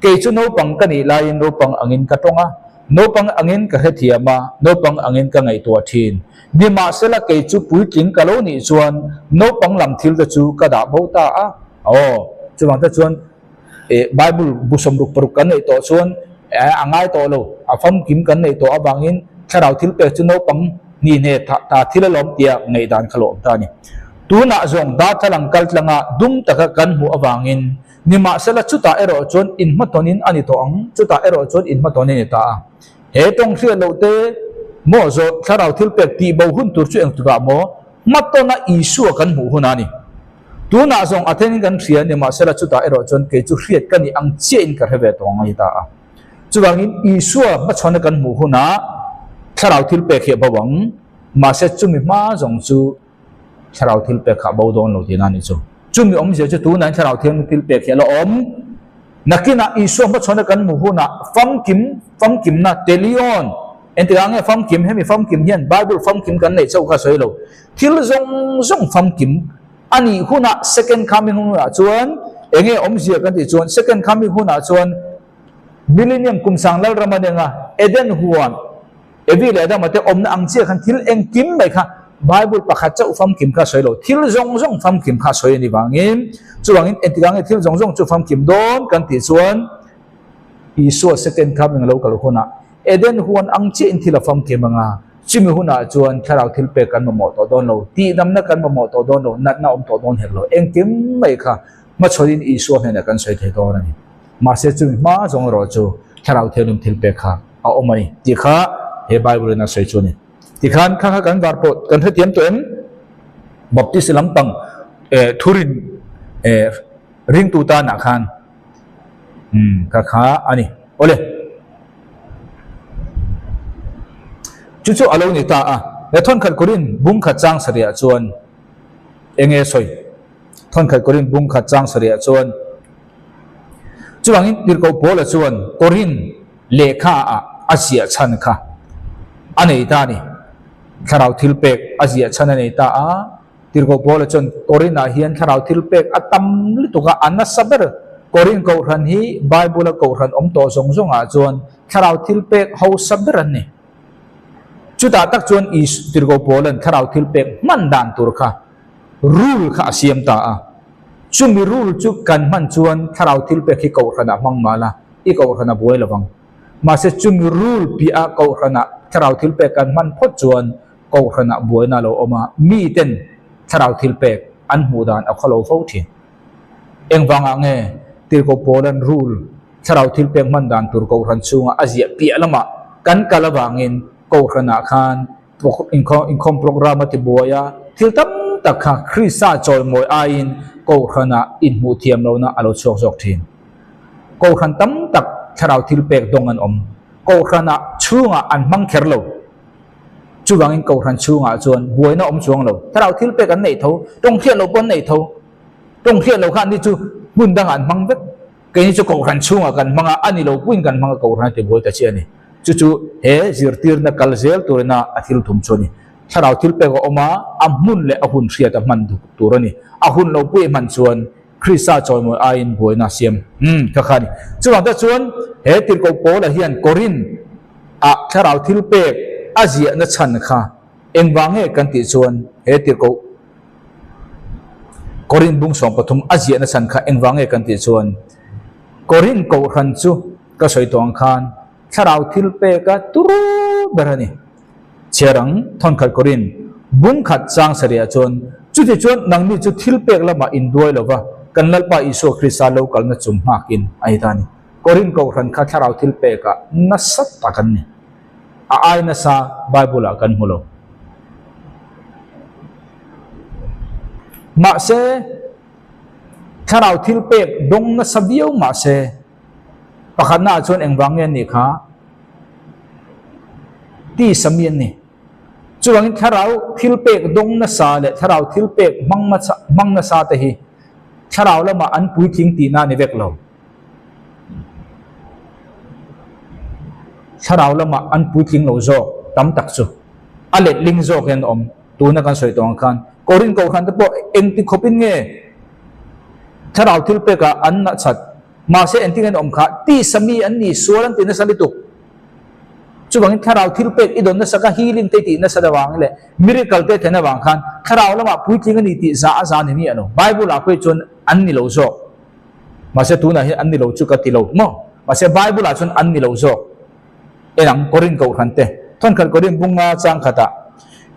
Kei chu naupang ka nih laiin naupang angin ka tawng a, naupang angin ka hrethiam a, naupang angin ka ngaihtuah thin. Nimahsela kei chu puitling ka lo nih chuan naupang lam thil te chu ka dah bo ta a. Aw, chuvang te chuan eh Bible bu 66 kan neih tawh chuan eh a ngai tawh lo, a famkim kan neih tawh avangin thlarau thil pek chu naupang hni hne ta thil alawm tia ngaihdan kha lo awm ta a ni. Tunah zawng darthlalang kaltlanga dum taka kan hmuh avangin nimahsela chutah erawh chuan inhmatawnin a ni tawh ang, chutah erawh chuan inhmatawnin a ni ta a. He tawng hriat loh te maw zawh thlarau thil pek tih bo hun tur chu engtikah maw hmatawna Isua kan hmuh hunah a ni. Tunah zawng a thenin kan hria nimahsela chutah erawh chuan kei chu hriat ka nih ang chiahin ka hre ve tawh ang a ni ta a. Chuvangin Isua hmachhawn a kan hmuh hunah thlarau thil pek hi a bo ang, mahse chumi hma zawng chu thlarau thil pek kha a bo dawn lo tihna a nih chu. Chumi awmzia chu tunah thlarau thil pek hi a la awm. Nakinah Isua hmachhawn a kan hmuh hunah famkim, famkimna, telion, engtikah nge famkim, hemi famkim hian Bible famkim kan neih chauh kha sawi lo. Thil zawng zawng famkim a nih hunah second coming hunah chuan enge awmzia kan tih chuan second coming hunah chuan millennium kum sang Lalram a neng a, Eden huan, Evi leh Adama te awmna ang chiah khan thil engkim mai kha Bible pakhat chauh famkim kha sawi lo, thil zawng zawng famkim kha sawi a ni vangin chuvangin engtikah nge thil zawng zawng chu famkim dawn kan tih chuan Isua second coming a lo kal hunah Eden huan ang chiahin thil a famkim ang a, chumi hunah chuan thlarau thil pek kan mamawh tawh dawn lo, tihdamna kan mamawh tawh dawn lo, natna awm tawh dawn hek lo, engkim mai kha hmachhawnin Isua hnenah kan sawi thei dawn a ni. Mahse chumi hma zawng erawh chu thlarau thianghlim thil pek kha a awm a ni tih kha he Bible in a sawi chu a ni. Tikhan kha kha kan var pawh kan hrethiam tawh em? Baptist lampang eh thurin eh ringtu tanah khan umm kha kha a ni. Awle. Chu chu a lo ni ta a. He thawnkhat Korin bungkhat chang sarihah chuan enge sawi? Thawnkhat Korin bungkhat chang sarihah chuan Chuvangin Tirhkoh Paula chuan Korin lehkha ah a ziah chhan kha a nei ta a ni. Thlarau thil pek a ziah chhan a nei ta a. Tirhkoh Paula chuan Korin ah hian thlarau thil pek a tam lutuk a, a nasa ber. Korin kohhran hi Bible a kohhran awm tawh zawng zawng ah chuan thlarau thil pek hausa ber an ni. Chutah tak chuan Tirhkoh Paula'n thlarau thil pek hman dan tur kha rule kha a siam ta a. Chumi rule chu kan hman chuan thlarau thil pek hi kohhranah hmang mah la, i kohhran a buai lovang. Mahse chumi rule piah a kohhranah thlarau thil pek kan hman phawt chuan kohhranah buaina a lo awm a, miten thlarau thil pek an hmuh dan a khawlo fo thin. Engvangah nge Tirhkoh Paula'n rule thlarau thil pek hman dan tur kohhran chhunga a ziah piah lamah kan kal avangin kohhranah khan Inkhawm program a ti buai a, thil tam tak kha Krista chawimawi aiin Kohhranah inhmuh thiam lohna a lo chhuak zawk thin. Kohhran tam tak thlarau thil pek dawng an awm. Kohhranah chhungah an hmang kher lo. Chuvangin Kohhran chhungah chuan buaina awm chuang lo. Thlarau thil pek an neih tho, tawng hriat loh pawh an neih tho. Tawng hriat loh kha an ni chu hmun dangah an hmang vek. Keini chu Kohhran chhungah kan hmang a, a ni lo puiin kan hmang a, Kohhran a ti buai ta chiah a ni. Chu chu he zirtirna kal zel turina a thil thum chu a ni. Thlarau thil pek a awm a, a hmun leh a hun hriat a hman duk tur a ni. A hun lo pui a hman chuan Krista chawimawi aiin buaina a siam kha kha a ni. Chuvang te chuan he Tirhkoh Paula hian Korin ah thlarau thil pek a ziahna chhan kha engvang nge kan tih chuan he Tirhkoh Korin bung 13 a ziahna chhan kha engvang nge kan tih chuan Korin kohhran chu ka sawi tawh ang khan thlarau thil peka turu ber a ni. Chhiar ang thawnkhat Korin bung khat chang sarihah chuan chuti chuan nangni chu thil pek lamah in duai lova kan Lalpa Isua Krista lo kalna chung nghakin a ni ta a ni. Korin kohhran kha thlarau thil pekah nasa tak an ni. A ai nasa Bible ah kan hmu lo. Mahse, thlarau thil pek dawng nasa viau mahse, pakhatna ah chuan engvang nge an nih kha? Tisa mi an ni. Chuvangin thlarau thil pek dawng nasa leh thlarau thil pek hmang hmang nasa te hi thlarau lamah an puitling tihna a ni vek lo. Thlarau lamah an puitling lo zawk tam tak chu a letling zawk hian a awm. Tuna kan sawi tawh ang khan. Korin kohhran te pawh engti khawpin nge thlarau thil pekah an nachat? Mahse engtin an awm kha? Tisa mi an ni, sual an ti nasa lutuk. Chuvangin thlarau thil pek i dawn nasa kha healing te i tih nasa avang leh miracle te thlen avang khan thlarau lamah puitling a ni tih za a za ni miah lo. Bible ah pawh hi chuan an ni lo zawk. Mahse tunah hian an ni lo chu ka ti lo maw? Mahse Bible ah chuan an ni lo zawk. En ang, Korin kohhran te thawnkhat Korin bunga chang khatah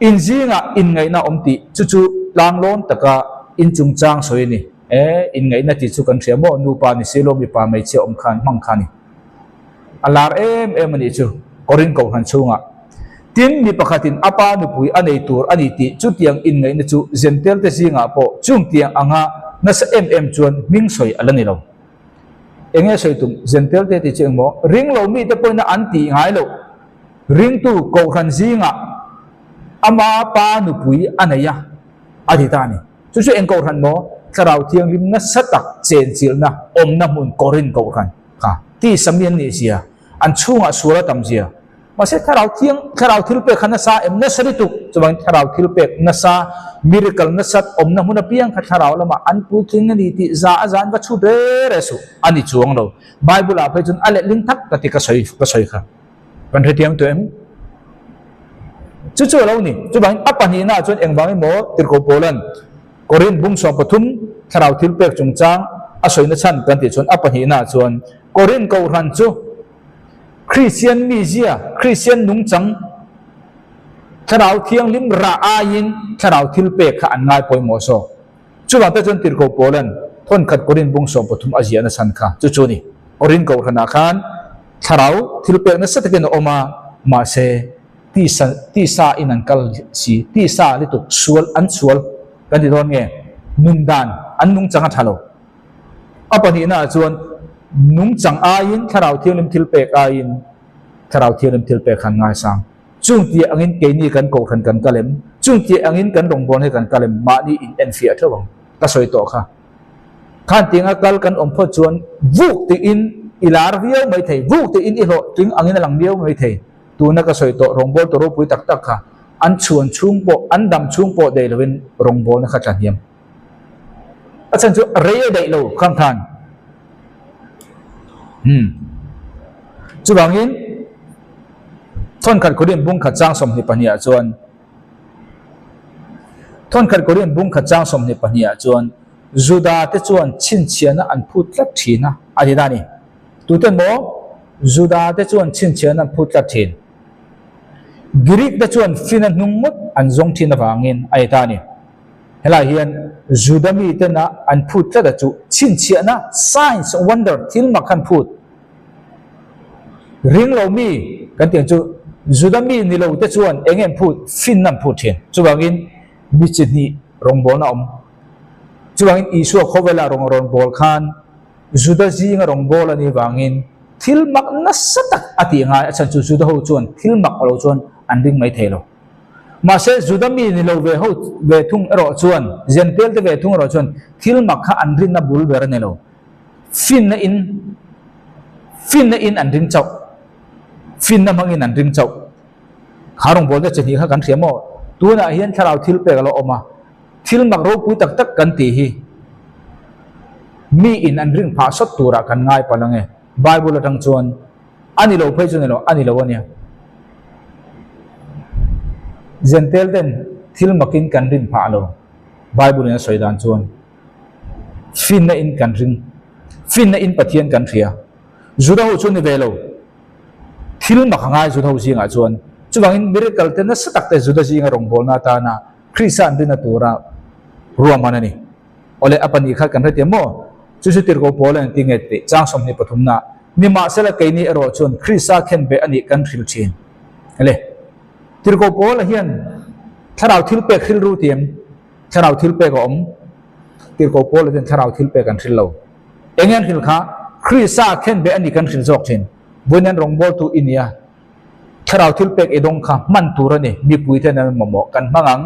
in zingah inngaihna awm tih chu chu tlanglawn taka in chungchang sawi a ni. E, inngaihna tih chu kan hria maw? Nupa ni si lo mipa hmeichhia awm khan hmang kha a ni. A lar em em a nih chu Korin kohhran chhungah. Tin, mi pakhatin a pa nupui a nei tur a ni tih chutiang inngaihna chu Zentel te zingah pawh chungtiang anga nasa em em chuan hming sawi a la ni lo. Eng nge sawi tum? Zentel te tih chu engmaw? Ring lo mite pawhin an tih ngai loh. Ringtu kohhran zingah ama pa nupui a nei a, a ti ta a ni. Chu chu eng kohhran maw? Thlarau Thianghlim nasa tak chenchilhna awmna hmun Korin kohhran kha tisa mi an nih zia, an chhungah sual a tam zia. Mahse Thlarau Thiang, Thlarau thil pek kha nasa em nasa lutuk. Chuvangin Thlarau thil pek nasa, miracle nasat awmna hmun apiang kha Thlarau lamah an puitling a ni tih za a zan va chhut re re suh a ni chuang lo. Bible ah phei chuan a letling thak ka ti ka sawi ka sawi kha. Kan hrethiam tawh em? Chu chu a lo ni. Chuvangin a pahnihnaah chuan engvang emaw Tirhkoh Paulan Korinth bung 13 thlarau thil pek chungchang a sawina chhan kan tih chuan a pahnihnaah chuan Korinth kohhran chu Kristian mizia, Kristian nungchang thlarau thianghlim rah aiin thlarau thil pek kha an ngai pawimawh zawk. Chuvang te chuan Tirhkoh Paulan thawnkhat Korinth bung 13 a ziahna chhan kha chu chu a ni. Korinth kohhranah khan Thlarau thil pek nasa takin a awm a, mahse tisa tisa in an kal si, tisa lutuk sual an sual kan ti dawn nge, nun dan an nungchang a tha lo. A pahnihna ah chuan nungchang aiin Thlarau Thianghlim thil pek aiin Thlarau Thianghlim thil pek khan ngaisang. Chung tih angin keini kan kohhran kan kal em? Chung tih angin kan rawngbâwl hi kan kal em? Mahni in enfiah theuh ang. Ka sawi tawh kha. Khan tianga kal kan awm phawt chuan vuk tiin i lar viau mai thei, vuk tiin i hlawhtling angin a lang viau mai thei. Tuna ka sawi tawh rawngbâwl tawh ropui tak tak kha an chhuan chhung pawh, an dam chhung pawh daih lovin rawngbâwlna kha tla hniam. A chhan chu rei a daih lo khang khan. Umm. Chuvangin thawnkhat Korin bung khat chang 22 ah chuan Thawnkhat Korin bung khat chang 22 ah chuan Juda te chuan chhinchhiahna an phut tlat thin a, a ti ta a ni. Tute maw? Juda te chuan chhinchhiahna an phut tlat thin. Greek te chuan fina hnung ngawt an zawng thin avangin a ti ta a ni. Helai hian Juda mitena an phut tlat a chu chhinchhiahna, signs, wonder, thil mak kha an phut. Ring lo mi kan tih ang chu Juda mi ni lo te chuan eng em phut finna an phut thin. Chuvangin mi chi hnih rawngbawlna a awm. Chuvangin Isua khawvela rawn rawn bawl khan Juda zinga rawngbâwl a nih vangin thil mak nasa tak a tih ngai a chhan chu Juda ho chuan thil mak lo chuan an ring mai thei lo. Mahse Juda mi ni lo ve ho ve thung erawh chuan Jentail te ve thung erawh chuan thil mak kha an rinna bul ber a ni lo. Finna in finna in an ring chauh. Finna hmangin an ring chauh. Kha rawngbâwlna chi hnih kha kan hria maw? Tunah hian thlarau thil pek a lo awm a. Thil mak ropui tak tak kan tih hi mi in an ring phah sawt turah kan ngai palh ang e. Bible atang chuan a ni lo phei chu ni lo, a ni lo a nia. Jentail ten thil makin kan rin phah lo, Bible in a sawi dan chuan finna in kan ring, finna in Pathian kan hria. Juda ho chu ni ve lo, thil mak a ngai Juda ho zingah chuan. Chuvangin miracle te nasa tak te Juda zinga rawngbawlna atana Krista an rinna tura ruahman a ni. Awle, a pahnih kha kan hrethiam maw? Chu chu tirhkoh Paul a inti nge tih chang 23 na nimahsela keini erawh chuan Krista khenbeh a nih kan hril thin. Awle, tirhkoh Paul a hian thlarau thil pek hril ru ti em? Thlarau thil pek a awm. Tirhkoh Paul a hian thlarau thil pek an hril lo. Eng nge an hril kha? Krista khenbeh a nih kan hril zawk thin. Vawiin an rawngbawltu i nia. Thlarau thil pek i dawng kha hman tur a ni, mipui ten an mamawh kan hmang ang,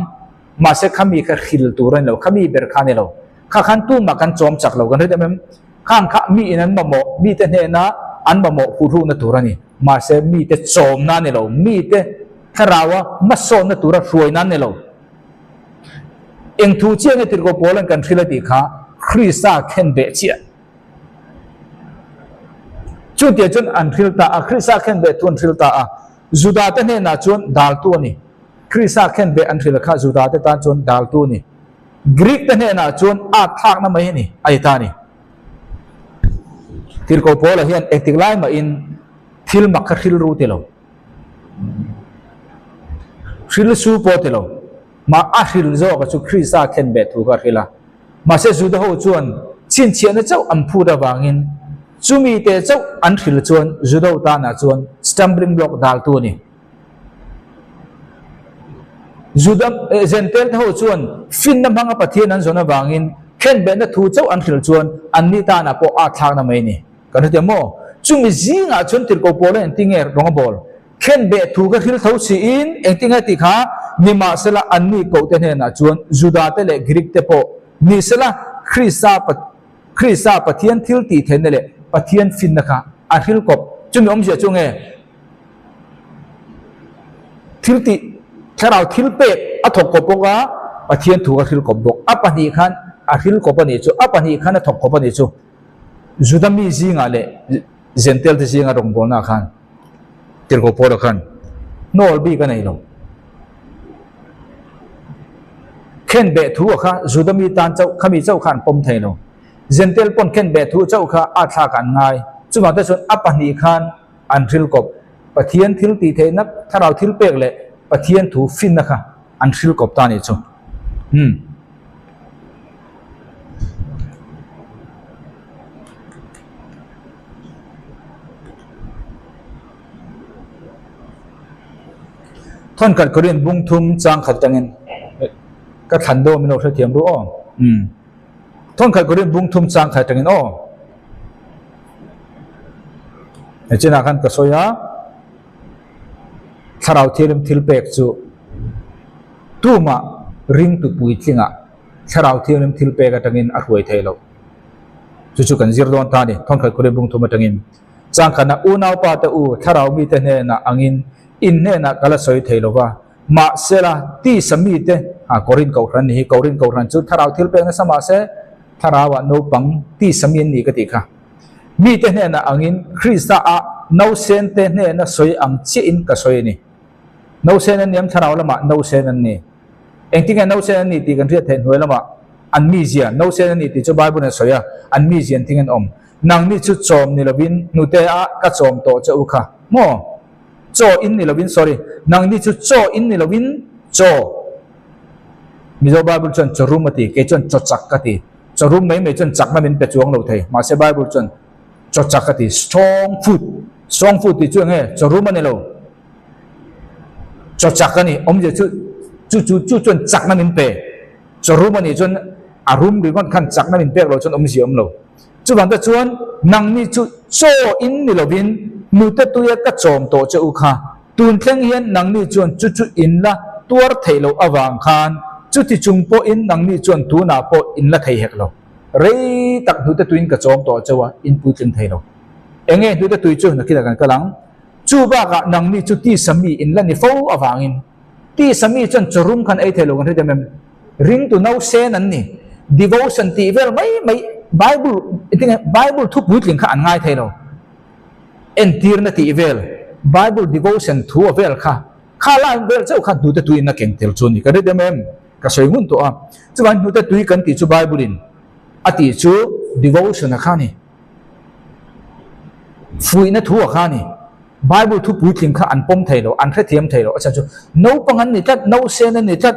mahse khami kha hril tur a ni lo, khami ber kha a ni lo. Kha khan tumah kan chawm chak lo, kan hre em em? Khang kha mi in an mamawh, mite hnena an mamawh huhruhna tur a ni, mahse mite chawmna a ni lo, mite thlaraua hmasawnna tura hruaina a ni lo. Eng thu chiah nge tirhkoh Paula'n kan hril a tih kha Krista khenbeh chiah. Chutiang chuan an hril ta a, Krista khenbeh thu an hril ta a. Judate hnenah chuan daltu a ni. Krista khenbeh an hril kha Judate tan chuan daltu a ni. Greek te hnenah chuan at thlakna mai a ni, a ti ta a ni. Tirhkoh Paula hian engtik lai mahin thil mak kha hril ru ti lo. Hril su pawh ti lo. Mah a hril zawk a chu Krista khenbeh thu kha a hril a. Mahse Juda ho chuan chhinchhiahna chauh an phut avangin chumi te chauh an hril chuan Judo tanah chuan stumbling block daltu a ni. Juda Jentail te ho chuan finna hmanga Pathian an zawn avangin khenbehna thu chauh an hril chuan anni tanah pawh a thlakna mai a ni. Kan hre teh maw? Chumi zingah chuan tirhkoh Paula engtinge rawng a bawl? Khenbeh thu ka hril tho siin engtinge tih kha nimahsela anni kohte hnenah chuan Judate leh Greek te pawh nisela Krista Krista Pathian thil tih theihna leh Pathian finna kha a hril kawp. Chumi awmzia chu nge? Thil tih thlarau thil pek a thawk kawp bawk a, Pathian thu a hril kawp bawk. A pahnih khan a hril kawp a nih chu, a pahnih khan a thawk kawp a nih chu. Juda mi zingah leh Jentail te zinga rawngbawlnaah khan Tirhkoh Paula khan hnawl bik a nei lo. Khenbeh thu a kha Juda mi tan chauh, khami chauh kha an pawm thei lo. Jentail pawn khenbeh thu chauh kha a thlak an ngai. Chuvang te chuan a pahnih khan an hril kawp. Pathian thil tih theihna, thlarau thil pek leh Pathian thu finna kha an hril kawp ta a nih chu. Umm. Thawnkhat Korin bung thum chang khat atangin ka thlan dawm in lo hrethiam ru aw. Umm. Thawnkhat Korin bung thum chang khat atangin aw. Hechinah khan ka sawi a, Thlarau Thianghlim thil pek chu tumah ringtu puitlingah Thlarau Thianghlim thil pek atangin a hruai thei lo. Chu chu kan zir dawn ta a ni, Thawnkhat Korin bung thum atangin. Changkhatna unaupa te u, Thlarau mite hnenah angin in hnenah ka la sawi thei lo va, mahsela tisa mite, ha, Korin Kohhran ni hi, Korin Kohhran chu Thlarau thil pek nasa mahse Thlarauah naupang tisa mi an ni ka tih kha. Mite hnenah angin Krista ah nausen te hnena sawi ang chiahin ka sawi a ni. Nausen an ni am thlarau lamah nausen an ni. Engtinge nausen an ni tih kan hriat theih hnuai lamah an mizia nausen an ni tih chu Bible in a sawi a, an mizia engtinge an awm. Nangni chu chawm ni lovin hnute ah ka chawm tawh che u kha. Maw? Chaw in ni lovin sorry, nangni chu chaw in ni lovin chaw. Mizo Bible chuan chawrum a ti, kei chuan chaw chak ka ti. Chawrum mai mai chuan chakna min pe chuang lo thei, mahse Bible chuan chaw chak a ti, strong food. Strong food tih chu eng nge? Chawrum a ni lo. Chaw chak a ni, awmzia chu chu chu chu chuan chakna min pe. Chawrum a nih chuan a rum ringawt khan chakna min pek loh chuan awmzia awm lo. Chuvang te chuan nangni chu chaw in ni lovin hnute tuia ka chawm tawh che u kha. Tun thleng hian nangni chuan chu chu in la tuar theih loh avang khan chuti chung pawhin nangni chuan tunah pawh in la thei hek lo. Rei tak hnute tuiin ka chawm tawh cheu a, in puitling thei lo. Eng nge hnute tui chu nakinah kan kal ang. Chu bakah nangni chu tisa mi in la ni fo avangin tisa mi chuan chawrum khan ei thei lo kan hre em em. Ringtu nausen an ni. Devotion tih vel mai mai Bible engtinge Bible thu puitling kha an ngai thei lo. Entirna tih vel Bible devotion thu a vel kha kha lai vel chauh kha hnute tuiin a keng tel chu a ni. Ka rit em em ka sawi ngun tawh a. Chuvangin hnute tui kan tih chu Bible in a tih chu devotion a kha a ni. Fuihna thu a kha a ni. Bible thu puitling kha an pawm thei lo, an hrethiam thei lo. A chhan chu naupang an ni tlat, nausen an ni tlat.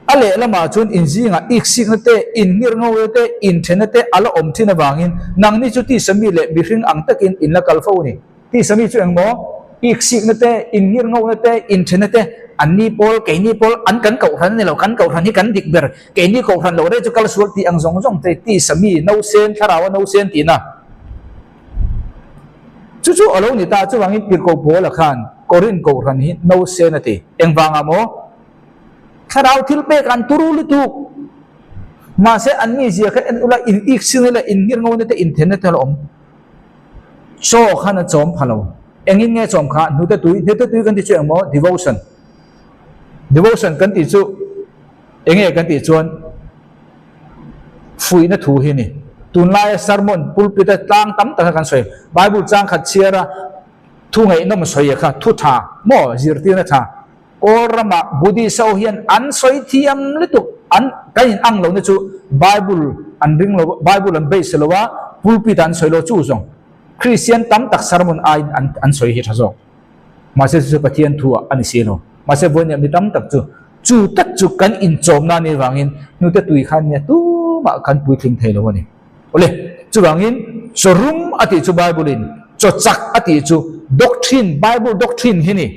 A lehlamah chuan inzingah iksikna te, innghirngo te, inthenna te a la awm thin avangin nangni chu tisa mi leh mihring ang takin in la kal fo a ni. Tisa mi chu engmaw? Iksikna te, innghirngona te, inthenna te, anni pawl, keini pawl, an kan kohhran a ni lo, kan kohhran hi kan dik ber, keini kohhran lo rei chu kal sual tih ang zawng zawng te, tisa mi, nausen, thlaraua nausen tihna. Chu chu a lo ni ta, chuvangin Tirhkoh Paula khan Korinth kohhran hi nausen a ti. Engvangah maw? Thlarau thil pek an turu lutuk. Mahse an mizia kha en ula in iksinna leh in nghirngona te inthenna te a la awm. Chaw khan a chawm pha lo. Engin nge chawm kha? Hnute tui. Hnute tui kan ti chu engmaw? Devotion. Devotion kan tih chu. Enge kan tih chuan fuihna thu hi a ni. Tunlaia sermon pulpit a tlang tam taka kan sawi, Bible chang khat chhiar a thu ngaihnawm sawi a kha thu tha maw zirtirna tha Kawl ramah Buddhist ho hian an sawi thiam lutuk an kan in ang lohna chu Bible an ring lo Bible an base lo a pulpit ah an sawi lo chu zawng Christian tam tak sermon aiin an an sawi hi tha zawk. Mahse chu chu Pathian thu ah a ni si lo. Mahse vawiin mi tam tak chu chu tak chu kan inchawmna a nih vangin hnute tui khan nia tumah kan puitling thei lo a ni. Awle, chuvangin chaw rum a tih chu Bible in chaw chak a tih chu doctrine, Bible doctrine hi ni.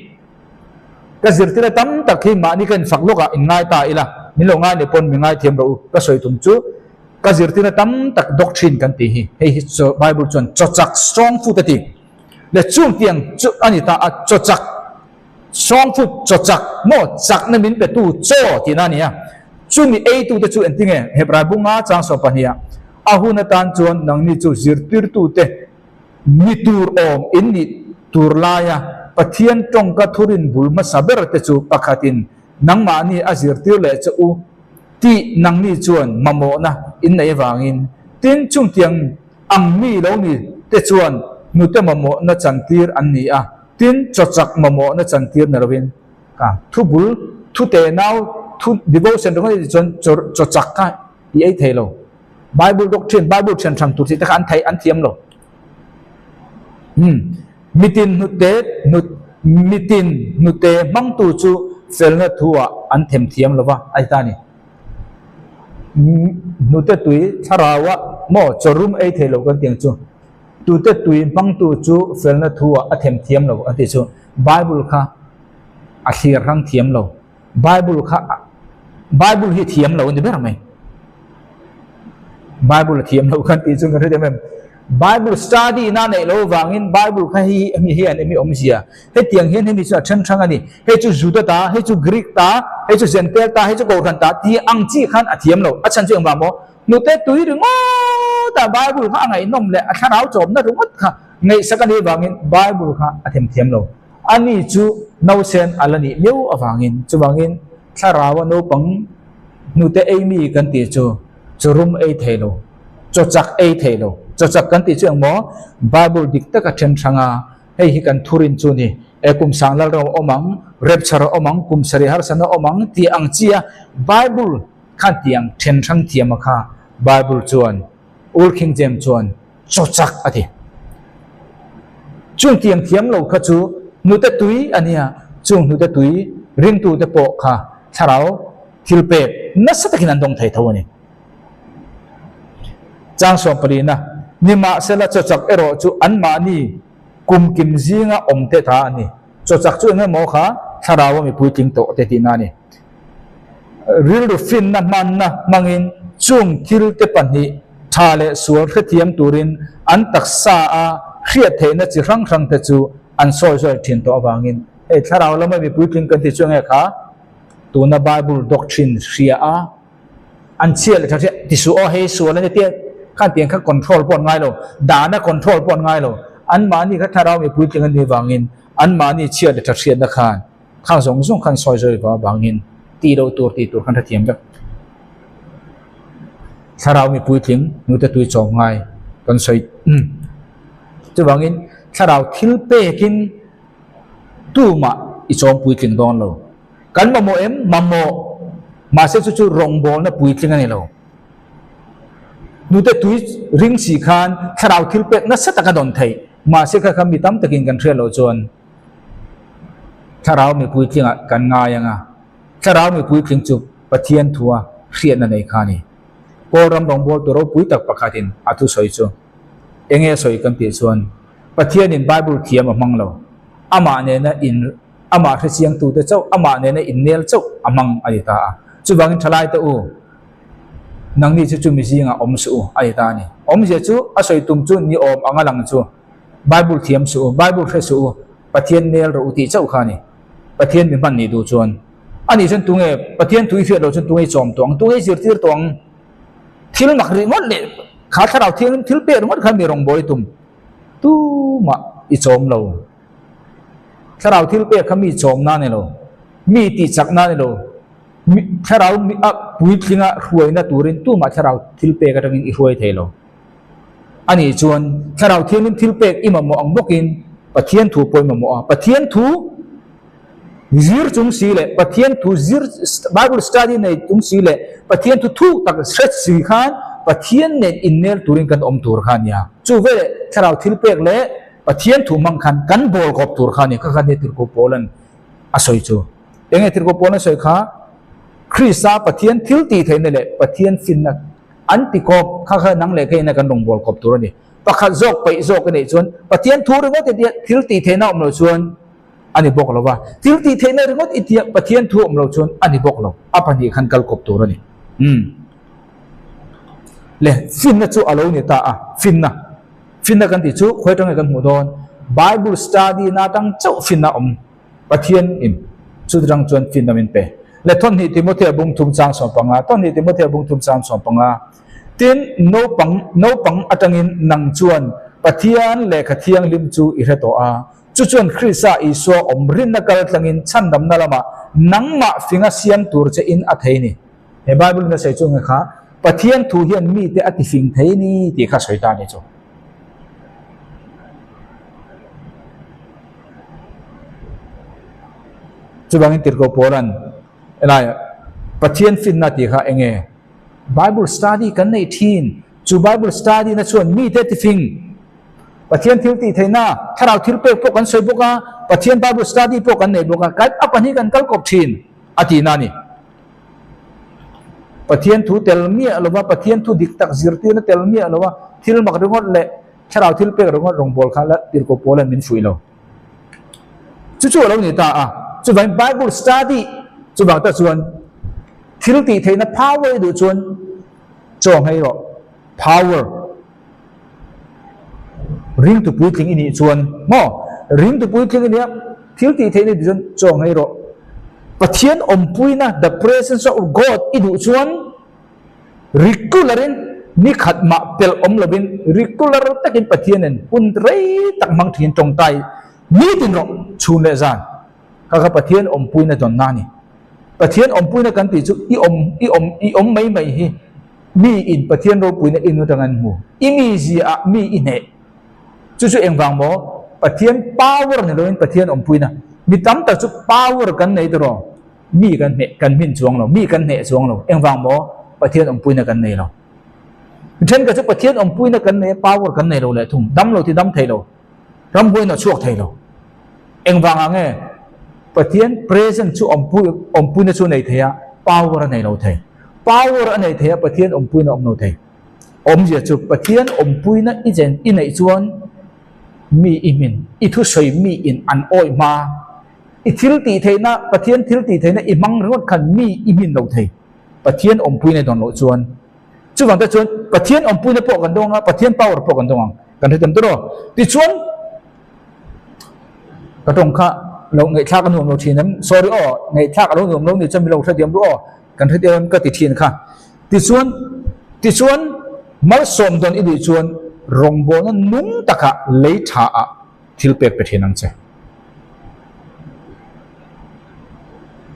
Ka zirtir a tam tak hi mahni ka infak lawk ah inngai ta ila, min lo ngai leh pawn mi ngaithiam rawh u, ka sawi tum chu ka zirtir a tam tak doctrine kan tih hi, hei hi chaw Bible chuan chaw chak strong food a ti. Le chung tiang chu a ni ta a, chaw chak strong food chaw chak maw chakna min pe tu chaw tihna a ni a, chumi ei tute chu engtinge Hebrai bunga chang 12 ah a hun atan chuan nangni chu zirtirtute Ni tur awm in nih tur laia Pathian tawngka thurin bul hmasa ber te chu pakhatin nangmahni a zirtir leh che u tih nangni chuan mamawhna in nei avangin tin chungtiang ang mi lo ni te chuan hnute mamawhna chantir an ni a, tin chawchak mamawhna chantir ni lovin ka thu bul thu tenau thu devotion ringawt a tih chuan chawchak kha i ei thei lo. Bible doctrine, Bible thian hrang tur chi te kha an thei an thiam lo. Hmm. Mitin hnute hnut mitin hnute hmangtu chu felna thu ah an them thiam lova a ti ta ni. Hnute tui thlarau ah maw chawrum ei thei lo kan ti ang chu. Tute tui hmangtu chu felna thu ah a them thiam lo a ti chu. Bible kha a thlir hrang thiam lo. Bible kha Bible hi thiam lo a ni ber mai. Bible a thiam lo khan tih chu kan hre em em. Bible study na neih lo vangin Bible kha hi hemi hian emi awmzia. Hetiang hian hemi chu a then hrang a ni. Hei chu Juda ta, hei chu Greek ta, hei chu Gentile ta, hei chu Kohhran ta tih ang chi khan a thiam lo. A chhan chu engvang maw? Hnute tui ringawt a Bible kha a ngaihnawm leh a thlarau chawmna ringawt kha ngaihsak a nih vangin Bible kha a themthiam lo. Ani chu nausen a la nih miau avangin, chuvangin thlaraua naupang hnute ei mi kan tih chu chawrum ei thei lo, chaw chak ei thei lo. Chaw chak kan tih chu engmaw? Bible dik taka then hrang a, hei hi kan thurin chu ni, e kum sang lal ro a awm ang, rapture a awm ang, kum sarih harsatna a awm ang tih ang chia Bible khan tiang then hrang thiam a kha Bible chuan Old King James chuan chaw chak a ti. Chung tiang thiam lo kha chu hnute tui a nia, chung hnute tui ringtute pawh kha thlarau thil pek nasa takin an dawng thei tho a ni. Chang sawmpalina, Nimahsela chaw chak erawh chu anmahni kumkim zinga awm te ta a ni. Chaw chak chu eng emaw kha thlarau a mipui tling tawh te tihna a ni. Rilru finna hmanna hmangin chung thilte pahnih tha leh sual hrethiam turin an taksa a hriat theihna chi hrang hrangte chu an sawi zawi thin tawh avangin hei thlarau lama mipui tling kan ti chu enge kha tuna Bible doctrine hria a an chhia leh tha hria ti suh aw hei sual a ni tia khan tiang kha control pawh an ngai lo dahna control pawh an ngai lo anmahni kha thlarau mipui tling an nih avangin anmahni chhia leh tha hriatna khan Khang zawng zawng khan sawi zawi va avangin tih loh tur tih tur khan hrethiam vek. Thlarau mi puitling nute tui chawm ngai kan sawi chuvangin thlarau thil pekin tumah i chawm puitling dawn lo. Kan mamawh em? Mamawh. Mahse chu chu rawngbawlna puitling a ni lo. Nute tui ring si khan thlarau thil pek nasa taka dawn theih. Mahse kha kha mi tam takin kan hriat loh chuan Thlarau mipui tlingah kan ngai ang a, Thlarau mipui tling chu Pathian thua hriatna nei kha a ni. Kawl ram rawngbawltu ropui tak pakhatin a thusawi chu eng nge sawi kan tih chuan Pathianin Bible thiam a hmang lo, amah nena in amah hrechiangtute chauh, amah nena innel chauh a hmang a ni ta a. Chuvangin thalaite u, nangni chu chumi zingah awm suh u a ni ta a ni. Awmzia chu a sawi tum chu ni awm anga lang chu. Bible thiam suh u, Bible hre suh u, Pathian nel rawh u tih chauh kha a ni. Pathian mi hman nih duh chuan a nih chuan tunge Pathian thu i hriat loh chuan tunge i chawm tawh ang, tunge i zirtir tawh ang. Thil mak rih ngawt leh kha thlarau thianghlim thil pek ringawt khan mi rawngbâwl i tum tumah i chawm lo. Thlarau thil pek kha mi chawmna a ni lo, mi tihchakna a ni lo. Thlarau a puitlinga hruaina turin tumah thlarau thilpek atangin i hruai thei lo. A nih chuan Thlarau Thianghlim thilpek i mamawh ang bawkin Pathian thu pawh i mamawh a. Pathian thu zir chung si leh Pathian thu zir Bible study nei chung si leh Pathian thu thuk tak hre si khan Pathian nen innel turin kan awm tur kha a nia. Chu veleh Thlarau thilpek leh Pathian thu hmang khan kan bawl kawp tur kha a ni. Kha kha nia Tirhkoh Paulan a sawi chu. Enge Tirhkoh Paulan a sawi kha? Krista Pathian thil tih theihna leh Pathian finna An ti kawp, kha kha nang leh keiin a kan rawn bawl kawp tur a ni. Pakhat zawk peih zawk a nih chuan Pathian thu ringawt i tia thil tih theihna awm loh chuan a ni bawk lo va, thil tih theihna ringawt i tia Pathian thu awm loh chuan a ni bawk lo. A pahnih khan kal kawp tur a ni. Umm. Le, finna chu a lo ni ta a, finna. Finna kan tih chu khawi atang nge kan hmuh dawn? Bible study na atang chauh finna awm. Pathian in chutang chuan finna min pe. Le thawhnih Timothea bung thum chang 15, thawhnih Timothea bung thum chang 15, Tin, naupang, naupang atangin nang chuan Pathian lehkha thianghlim chu i hre tawh a, chu chuan Krista Isua awm rinna kal tlangin chhandamna lamah nangmah finga siam tur che in a thei ni. He Bible in a sawi chu nge kha, Pathian thu hian mite a tifing thei ni tih kha sawi ta a ni chu. Chuvangin Tirhkoh Paula'n helaiah Pathian finna tih kha eng nge? Bible study kan neih thin. Chu Bible study na chuan mite tifing Pathian thil tih theihna, thlarau thil pek pawh kan sawi bawk a, Pathian Bible study pawh kan nei bawk a, kan a pahnih kan kal kawp thin a tihna a ni. Pathian thu tel miah lova, Pathian thu dik tak zirtirna tel miah lova thil mak ringawt leh Thlarau thil pek ringawt rawngbâwl kha la tirhkoh Paula'n min fuih lo. Chu chu a lo ni ta a. Chuvangin Bible study chuvang tak chuan thil tih theihna power i duh chuan chaw nghei rawh. Power ringtu puitling i nih chuan maw? Ringtu puitling i nia thil tih theihna i duh chuan chaw nghei rawh. Pathian awmpuina the presence of God i duh chuan Regular in ni khat mah pelh awm lovin regular takin Pathian in hun rei tak hmang thin tawngtai nitin rawh chhun leh zan kha kha Pathian awmpuina dawnna a ni. Pathian awmpuina kan tih chu i awm i awm i awm mai mai hi mi in Pathian ropuina i nu atanga an hmu i mizia ah mi i hneh chu chu engvang maw Pathian power ni lovin Pathian awmpuina mi tam tak chu power kan nei tawh rawh. Mi kan hneh, kan hmin chuang lo, mi kan hneh chuang lo. Engvang maw? Pathian awmpuina kan nei lo. Thenkhat chu Pathian awmpuina kan nei a, power kan nei lo leh thung. Dam lo ti dam thei lo. Ramhuai in a chhuak thei lo. Engvang ah nge? Pathian presence chu awmpui, awmpuina chu nei thei a, power a nei lo thei. Power a nei thei a, Pathian awmpuina a awm lo thei. Awmzia chu Pathian awmpuina i chen, i neih chuan mi i hmin, i thusawi mi in an awih hma. I thil tih theihna, Pathian thil tih theihna i hmang ringawt khan mi i hmin lo thei. Pathian awmpuina i dawn loh chuan. Chuvang te chuan Pathian awmpuina pawh kan dawng a, Pathian power pawh kan dawng ang. Kan hrethiam tawh rawh. Tichuan, ka tawng kha lo ngaihthlak a nuam lo thin em? Sorry aw, ngaihthlak a lo nuam lo ni chuan mi lo hrethiam ru aw. Kan hrethiam em ka ti thin kha. Tichuan, tichuan malsawm dawn i duh chuan rawngbawlna nung takah lei tha ah thil pek pe thin ang che.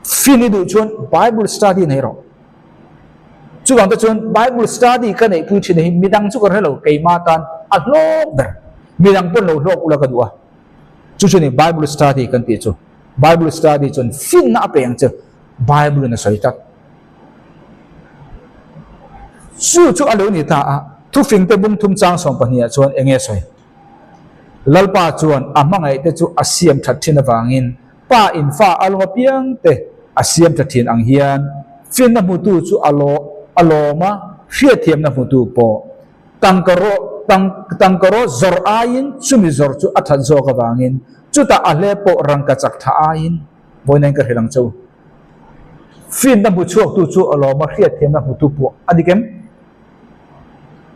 Fin i duh chuan Bible study nei rawh. Chuvang te chuan Bible study ka neih pui thin hi midang chu ka hre lo, keima tan a hlawk ber. Midang pawn lo hlawk ula ka duh a. Chu chu ni Bible study kan tih chu. Bible study chuan finna a pe ang che. Bible in a sawi tak. Chu chu a lo ni ta a, thufingte bung thum chang 12 ah chuan eng nge sawi? Lalpa chuan a hmangaihte chu a siam that thin avangin Pa in fa a lawm apiangte a siam tha thin ang hian finna hmutu chu a a lawm a, hriatthiamna hmutu pawh tangka rawh tangka rawh zawrh aiin chumi zawrh chu a that zawk avangin chutah a hle pawh rangka chak tha aiin vawiin ka hrilh ang che u. Finna hmu chhuaktu chu a lawm a, hriatthiamna hmutu pawh a dik em?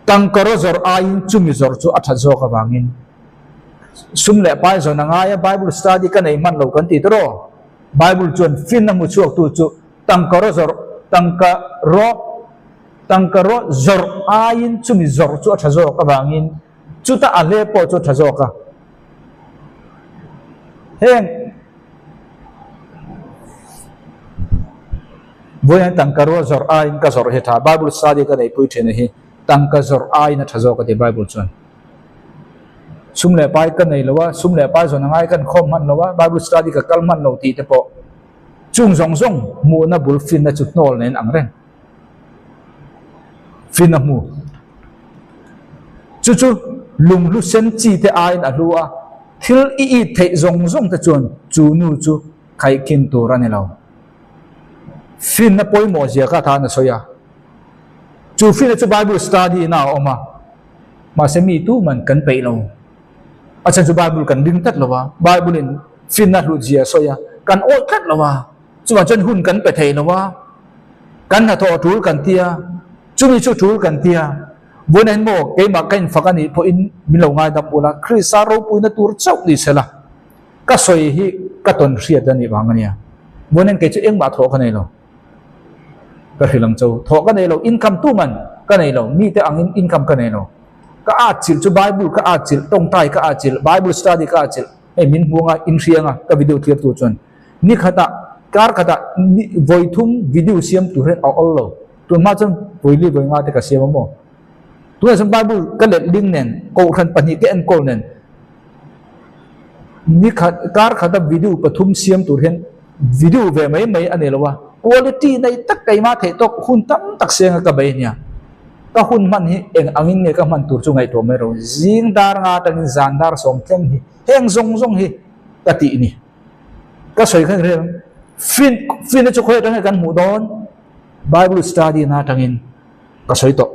Tangkaraw zawrh aiin chumi zawrh chu a that zawk avangin sum leh pai zawn a ngai a, Bible study ka nei hman lo kan ti tawh. Bible chuan finna hmu chhuaktu chu tangkaraw zawrh, tangkaraw, tangkaraw zawrh aiin chumi zawrh chu a tha zawk avangin chuta a hle pawh chu a tha zawk a. Heng. Vawiin tangka rual zawrh aiin ka zawrh hi tha. Bible study ka neihpui thin a hi tangka zawrh aiin a tha zawk a ti Bible chuan. Sum leh pai ka nei lo a, sum leh pai zawn a ngai ka inkhawm hman lo a, Bible study ka kal hman lo tih te pawh chung zawng zawng hmuhna bul finna chu hnawl nen ang reng. Finna hmu. Chu chu lunghlu sen chi te aiin a hlu a, thil i it theih zawng zawng te chuan chu nu chu khaihkhin tur a ni lo. Finna pawimawh zia kha tan a sawi a. Chu finna chu Bible study na a awm a, mahse mi tu man kan peih lo. A chhan chu Bible kan ring tlat lo a, Bible in finna hlut zia a sawi a, kan awih tlat lo a, chuvang chuan hun kan pe thei lo a, kan hnathawh a tul kan tia, chumi chu tul kan tia. Vawiin ah hian maw keimah ka infak a nih pawhin min lo ngaidam ula, Krista ropuina tur chauh ni sela. Ka sawi hi ka tawn hriat a nih vang a nia. Vawiin kei chu engmah thawh ka nei lo. Ka hrilh ang cho. Thawh ka nei lo, income tu man ka nei lo. Mite angin income ka nei lo. Ka atchilh chu Bible ka atchilh, tawngtai ka atchilh, Bible study ka atchilh. Hei min hmuang a, in hriang a, ka video thlir tur chuan. Ni khatah, kar khatah ni vawi thum video siam tur hian a awl lo. Tun hma chuan vawi li vawi nga te ka siam a maw. Tunah chuan Bible ka letling nen, kohhran pahnih ka enkawl nen, Ni khat, kar khata video pathum siam tur hian video ve mai mai a ni lo a, quality nei tak keimah theih tawk hun tam tak senga ka bei ania. Ka hun hman hi eng angin nge ka hman tur chu ngaihtuah mai ro. Zing dar nga atangin zan dar sawm thleng hi heng zawng zawng hi ka tih ni. Ka sawi khan reng fin finna chu khawi atangin kan hmuh dawn Bible study na atangin. Ka sawi tawh.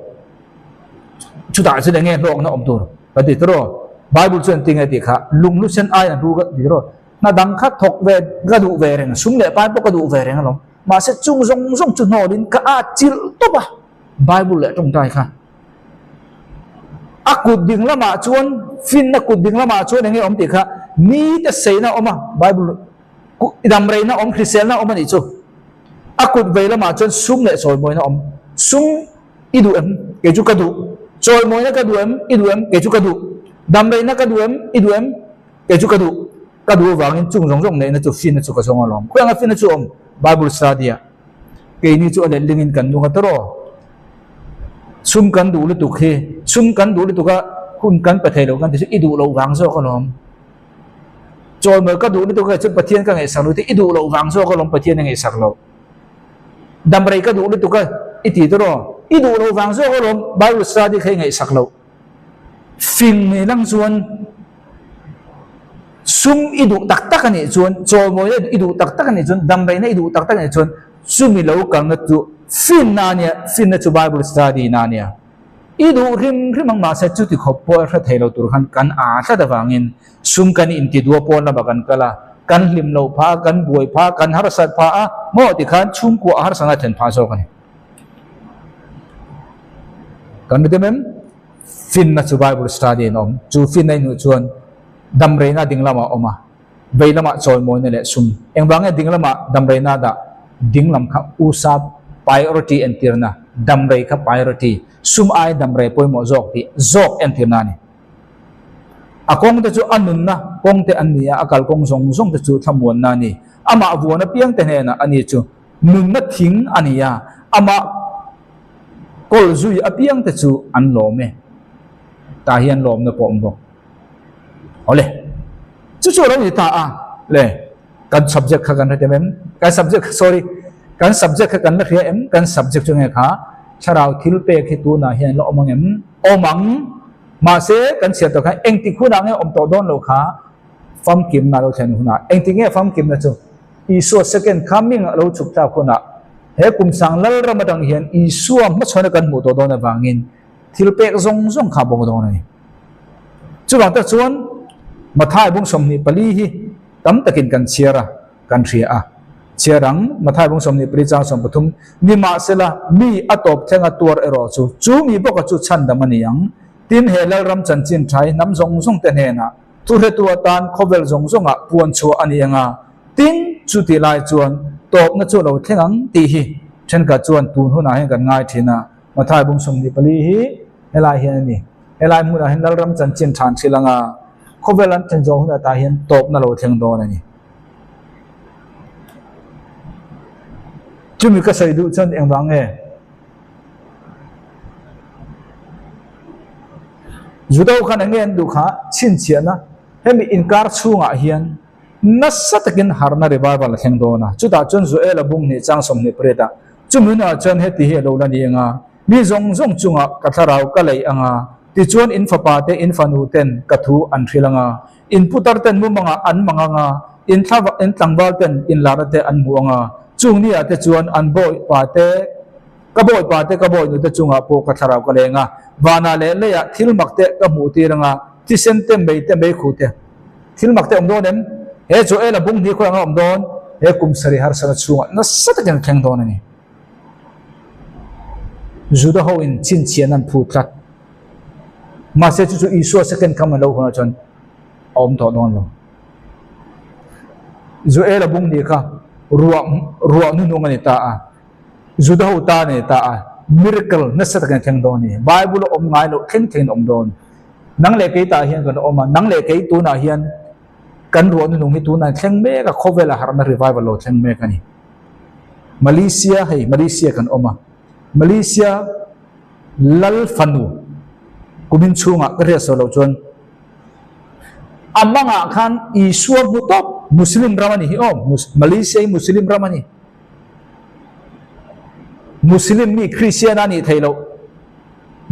Chutah chuan enge hlawkna awm tur ka ti tawh. Bible chuan tinge tih kha lunglu sen ai an ru ka ti tawh. Hna dang kha thawk ve ka duh ve reng, sum leh pai pawh ka duh ve reng alawm. Mahse chung zawng zawng chu hnawlin ka at chilh tawp a Bible leh tawngtai kha. A kut ding lamah chuan finna kut ding lamah chuan enge awm tih kha mite seina a awm a Bible damreina awm hriselna awm a nih chu. A kut vei lamah chuan sum leh chawimawina awm. Sum i duh em? Kei chu ka duh. Chawimawina ka duh em? I duh em? Kei chu ka duh. Damreina ka duh em? I duh em? Kei chu ka duh. Ka duh avangin chung zawng zawng neihna chu finna chu ka zawng alawm. Khawi anga finna chu awm? Bible study ah keini chu a letlingin kan nung a tawrh aw. Sum kan duh lutuk hi, sum kan duh lutuk a hun kan pe thei lo kan ti chu i duh loh vang zawk alawm. Chawimawi ka duh lutuk a chuan Pathian ka ngaihsak lo tih i duh loh vang zawk alawm Pathian a ngaihsak loh. Damrei ka duh lutuk a i ti tawh rawh. I duh loh vang zawk alawm Bible study kha i ngaihsak loh. Fing ni lang chuan sum i duh tak tak a nih chuan chawimawina i duh tak tak a nih chuan damreina i duh tak tak a nih chuan chumi lo kalna chu finna a nia, finna chu Bible study na a nia. I duh hrim hrim ang mahse chuti khawp pawh hre thei lo tur khan kan aa tlat avangin sum kan inti dua pawn lamah kan kal a, kan hlim lo phah a, kan buai phah a, kan harsat phah a, maw tikhan chhungkua a harsat a thlen phah zawk a ni. Kan ri dem em? Finna chu Bible study in a awm. Chu finna i hnuh chuan damreina ding lamah a awm a, vei lamah chawimawina leh sum. Engvang nge ding lamah damreina dah? Ding lam kha USA priority entirna, damrei kha priority, sum ai damrei pawimawh zawk tih zawk entirna a ni. A kawng te chu a nunna kawng te an ni a, a kalkawng zawng zawng te chu thlamuanna a ni. Amah vuan apiang te hnenah a ni chu nunna thing a ni a, amah kawl zui apiang te chu an lawm e. Tah hian lawmna pawh a awm bawk. Awle, chu chu a lo ni ta a le, kan subject kha kan hre tem em? Kan subject kha, sorry, kan subject kha kan la hria em? Kan subject chu nge kha thlarau thil pek hi tunah hian la awm ang em? Awm ang, mahse kan chhiar tawh khan engtik hunah nge awm tawh dawn lo kha famkimna a lo thlen hunah, engtik nge famkimna chu Isua second coming a lo chhuk thlak hunah he kum sang Lalram atang hian Isua hmachhawn a kan hmuh tawh dawn avangin thil pek zawng zawng kha a bawk dawn a ni. Chuvang tak chuan Mathai bung 24 hi tam takin kan chhiar a, kan hria a. Chhiar ang, Mathai bung 24 chang 13, Nimahsela, mi a tawp thlenga tuar erawh chu, chu mi bawka chu chhandam a ni ang. Tin, he Lalram chanchin tha hi hnam zawng zawng te hnenah thuhretu atan khawvel zawng zawngah puan chhuah a ni ang a. Tin, chutih lai chuan tawpna chu a lo thleng ang tih hi thenkhat chuan tun hunah hian kan ngai thin a. Mathai bung 24 hi helai hian a ni. Helai hmunah hian Lalram chanchin than thil anga khawvel an thlen zawng hunah tah hian tawpna lo thleng dawn a ni. Chumi ka sawi duh chuan engvang nge? Juda ho khan eng nge an duh kha? Chhinchhiahna, hemi inkar chhungah hian nasa takin harhna revival a thleng dawn a. Chutah chuan Joel-a bung hnih chang 28 ah, Chumi hunah chuan heti hi a lo la ni ang a, Mi zawng zawng chungah ka thlarau ka leih ang a, tichuan in fapa te in fanu ten ka thu an hrilh ang a, in putar ten mumangah an mang ang a, in thla in tlangval ten in larna te an hmu ang a, chung ni ah te chuan an bawipa te ka bawipa te ka bawinu te chungah pawh ka thlarau ka leng a, vanah leh leiah thil mak te ka hmuh tir ang a, thisen te mei te meikhu te thil mak te awm dawn em? He Joel-a bung hnih khawi anga awm dawn? He kum sarih harsana chhungah nasa takin a thleng dawn a ni. Juda ho in chhinchhiahna an phu tlat. Mahse chu chu Isua second coming lo hunah chuan a awm tawh dawn lo. Joel-a bung ni kha ruah ruah hnuhnung a ni ta a, Juda ho tan a ni ta a, miracle nasa takin a thleng dawn a ni. Bible a awm ngai loh thleng thlengin a awm dawn. Nang leh kei tah hian kan awm a, nang leh kei tunah hian kan ruah hnuhnung hi tunah thleng mek a, khawvela harhna revival lo thleng mek a ni. Malaysia hei Malaysia kan awm a, Malaysia lal fanu kumin chhungah ka hriat sawi loh chuan a mangah khan Isua hmu tawp Muslim ram a ni hi aw Malaysia hi Muslim ram a ni Muslim mi Christian a nih theih loh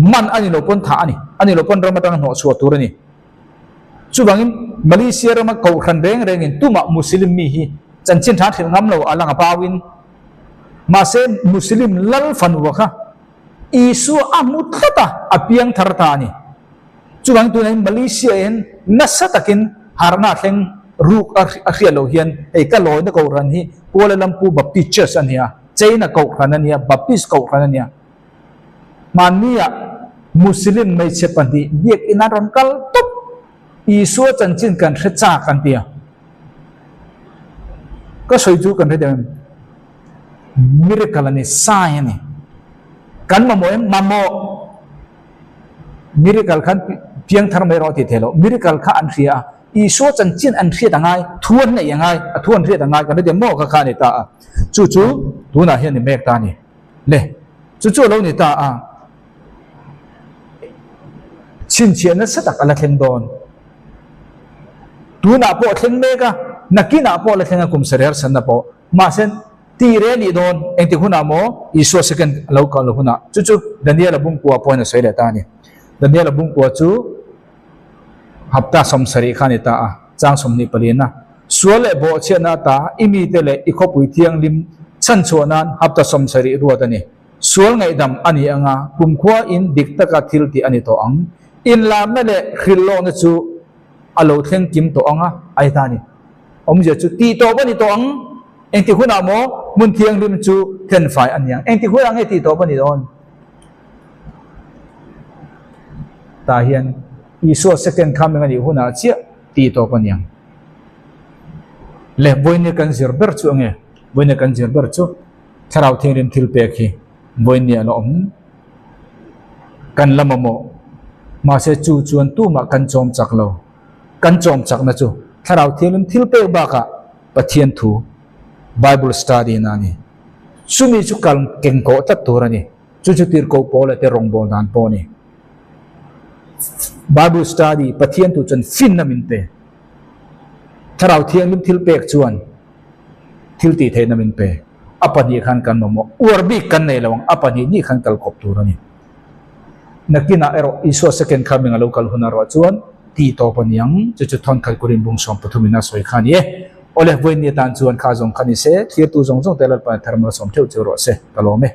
man a ni lo pawn thah a ni a ni lo pawn ram atanga hnawh chhuah tur a ni. Chuvangin Malaysia rama kohhran reng rengin tumah Muslim mi hi chanchin tha hrilh ngam lo a lang a pauin. Mahse Muslim lal fanua kha Isua a hmu tlat a, a piang thar ta a ni. Chuvangin tunah hian Malaysia hian nasa takin harhna a thleng ruk a hriat loh hian hei ka lawina kohhran hi Kuala Lumpur Baptist Church a nia, China kohhran a nia, Baptist kohhran a nia. Hmannia Muslim hmeichhe pahnih biakinn an rawn kal tawp, Isua chanchin kan hre chak an ti a. Ka sawi chu kan hre deuh em? Miracle a ni, sign a ni. Kan mamawh em? Mamawh. Miracle khan piang thar mai rawh a ti thei lo. Miracle kha an hria a, Isua chanchin an hriat a ngai, thu an neih a ngai, a thu an hriat a ngai kan hre deuh maw kha kha a ni ta a. Chu chu tunah hian ni mek ta a ni. Le, chu chu a lo ni ta a, chhinchhiah nasa tak a la thleng dawn. Tunah pawh a thleng mek a, nakinah pawh a la thleng a kum sarih harsanna pawh. Mahse, tih reh a nih dawn, engtik hunah maw Isua second a lo kal hunah, chu chu Daniel-a bungkua pawhin a sawi leh ta a ni. Daniel-a bungkua chu hapta 70 kha a ni ta a, chang 24 a. Sual leh bawhchhiatna ata i mite leh i khawpui thianghlim chhanchhuah nan hapta 70 ruat a ni. Sual ngaihdam a ni anga kumkhua in dik taka thil tih a ni tawh ang. Inlarna leh hrilhlawkna chu a lo thleng kim tawh anga a ni ta a ni. Awmzia chu tih tawp a ni tawh ang. Engtik hunah maw hmun thianghlim chu thenfai a ni ang. Engtik hunah nge tih tawp a ni dawn? Tah hian Isua second coming a nih hunah chiah tih tawp a ni ang. Le, vawinia kan zir ber chu enge? Vawinia kan zir ber chu Thlarau Thianghlim thil pek hi vawinia a la awm. Kan la mamawh. Mahse chu chuan tumah kan chawm chak lo. Kan chawm chakna chu Thlarau Thianghlim thil pek bakah Pathian thu, Bible study na a ni. Chumi chu kal kengkawh tlat tur a ni. Chu chu tirhkoh Paula te rawngbâwl dan pawh a ni. Bible study, Pathian tu chuan finna min pe. Thlarau Thianghlim thil pek chuan thil tih theihna min pe. A pahnih khan kan mamawh. Uar bik kan nei lo ang, a pahnih nih khan kal kawp tur a ni. Nakinah erawh Isua second coming a lo kal hun erawh chuan tih tawp a ni ang. Chu chu Thawnkhat Korin bung 13 in a sawi kha a ni e. Awle, vawiin ni atan chuan kha zawng kha ni se, thirtu zawng zawng te Lalpa thar malsawm theuh chu rawh se, ka lawm e.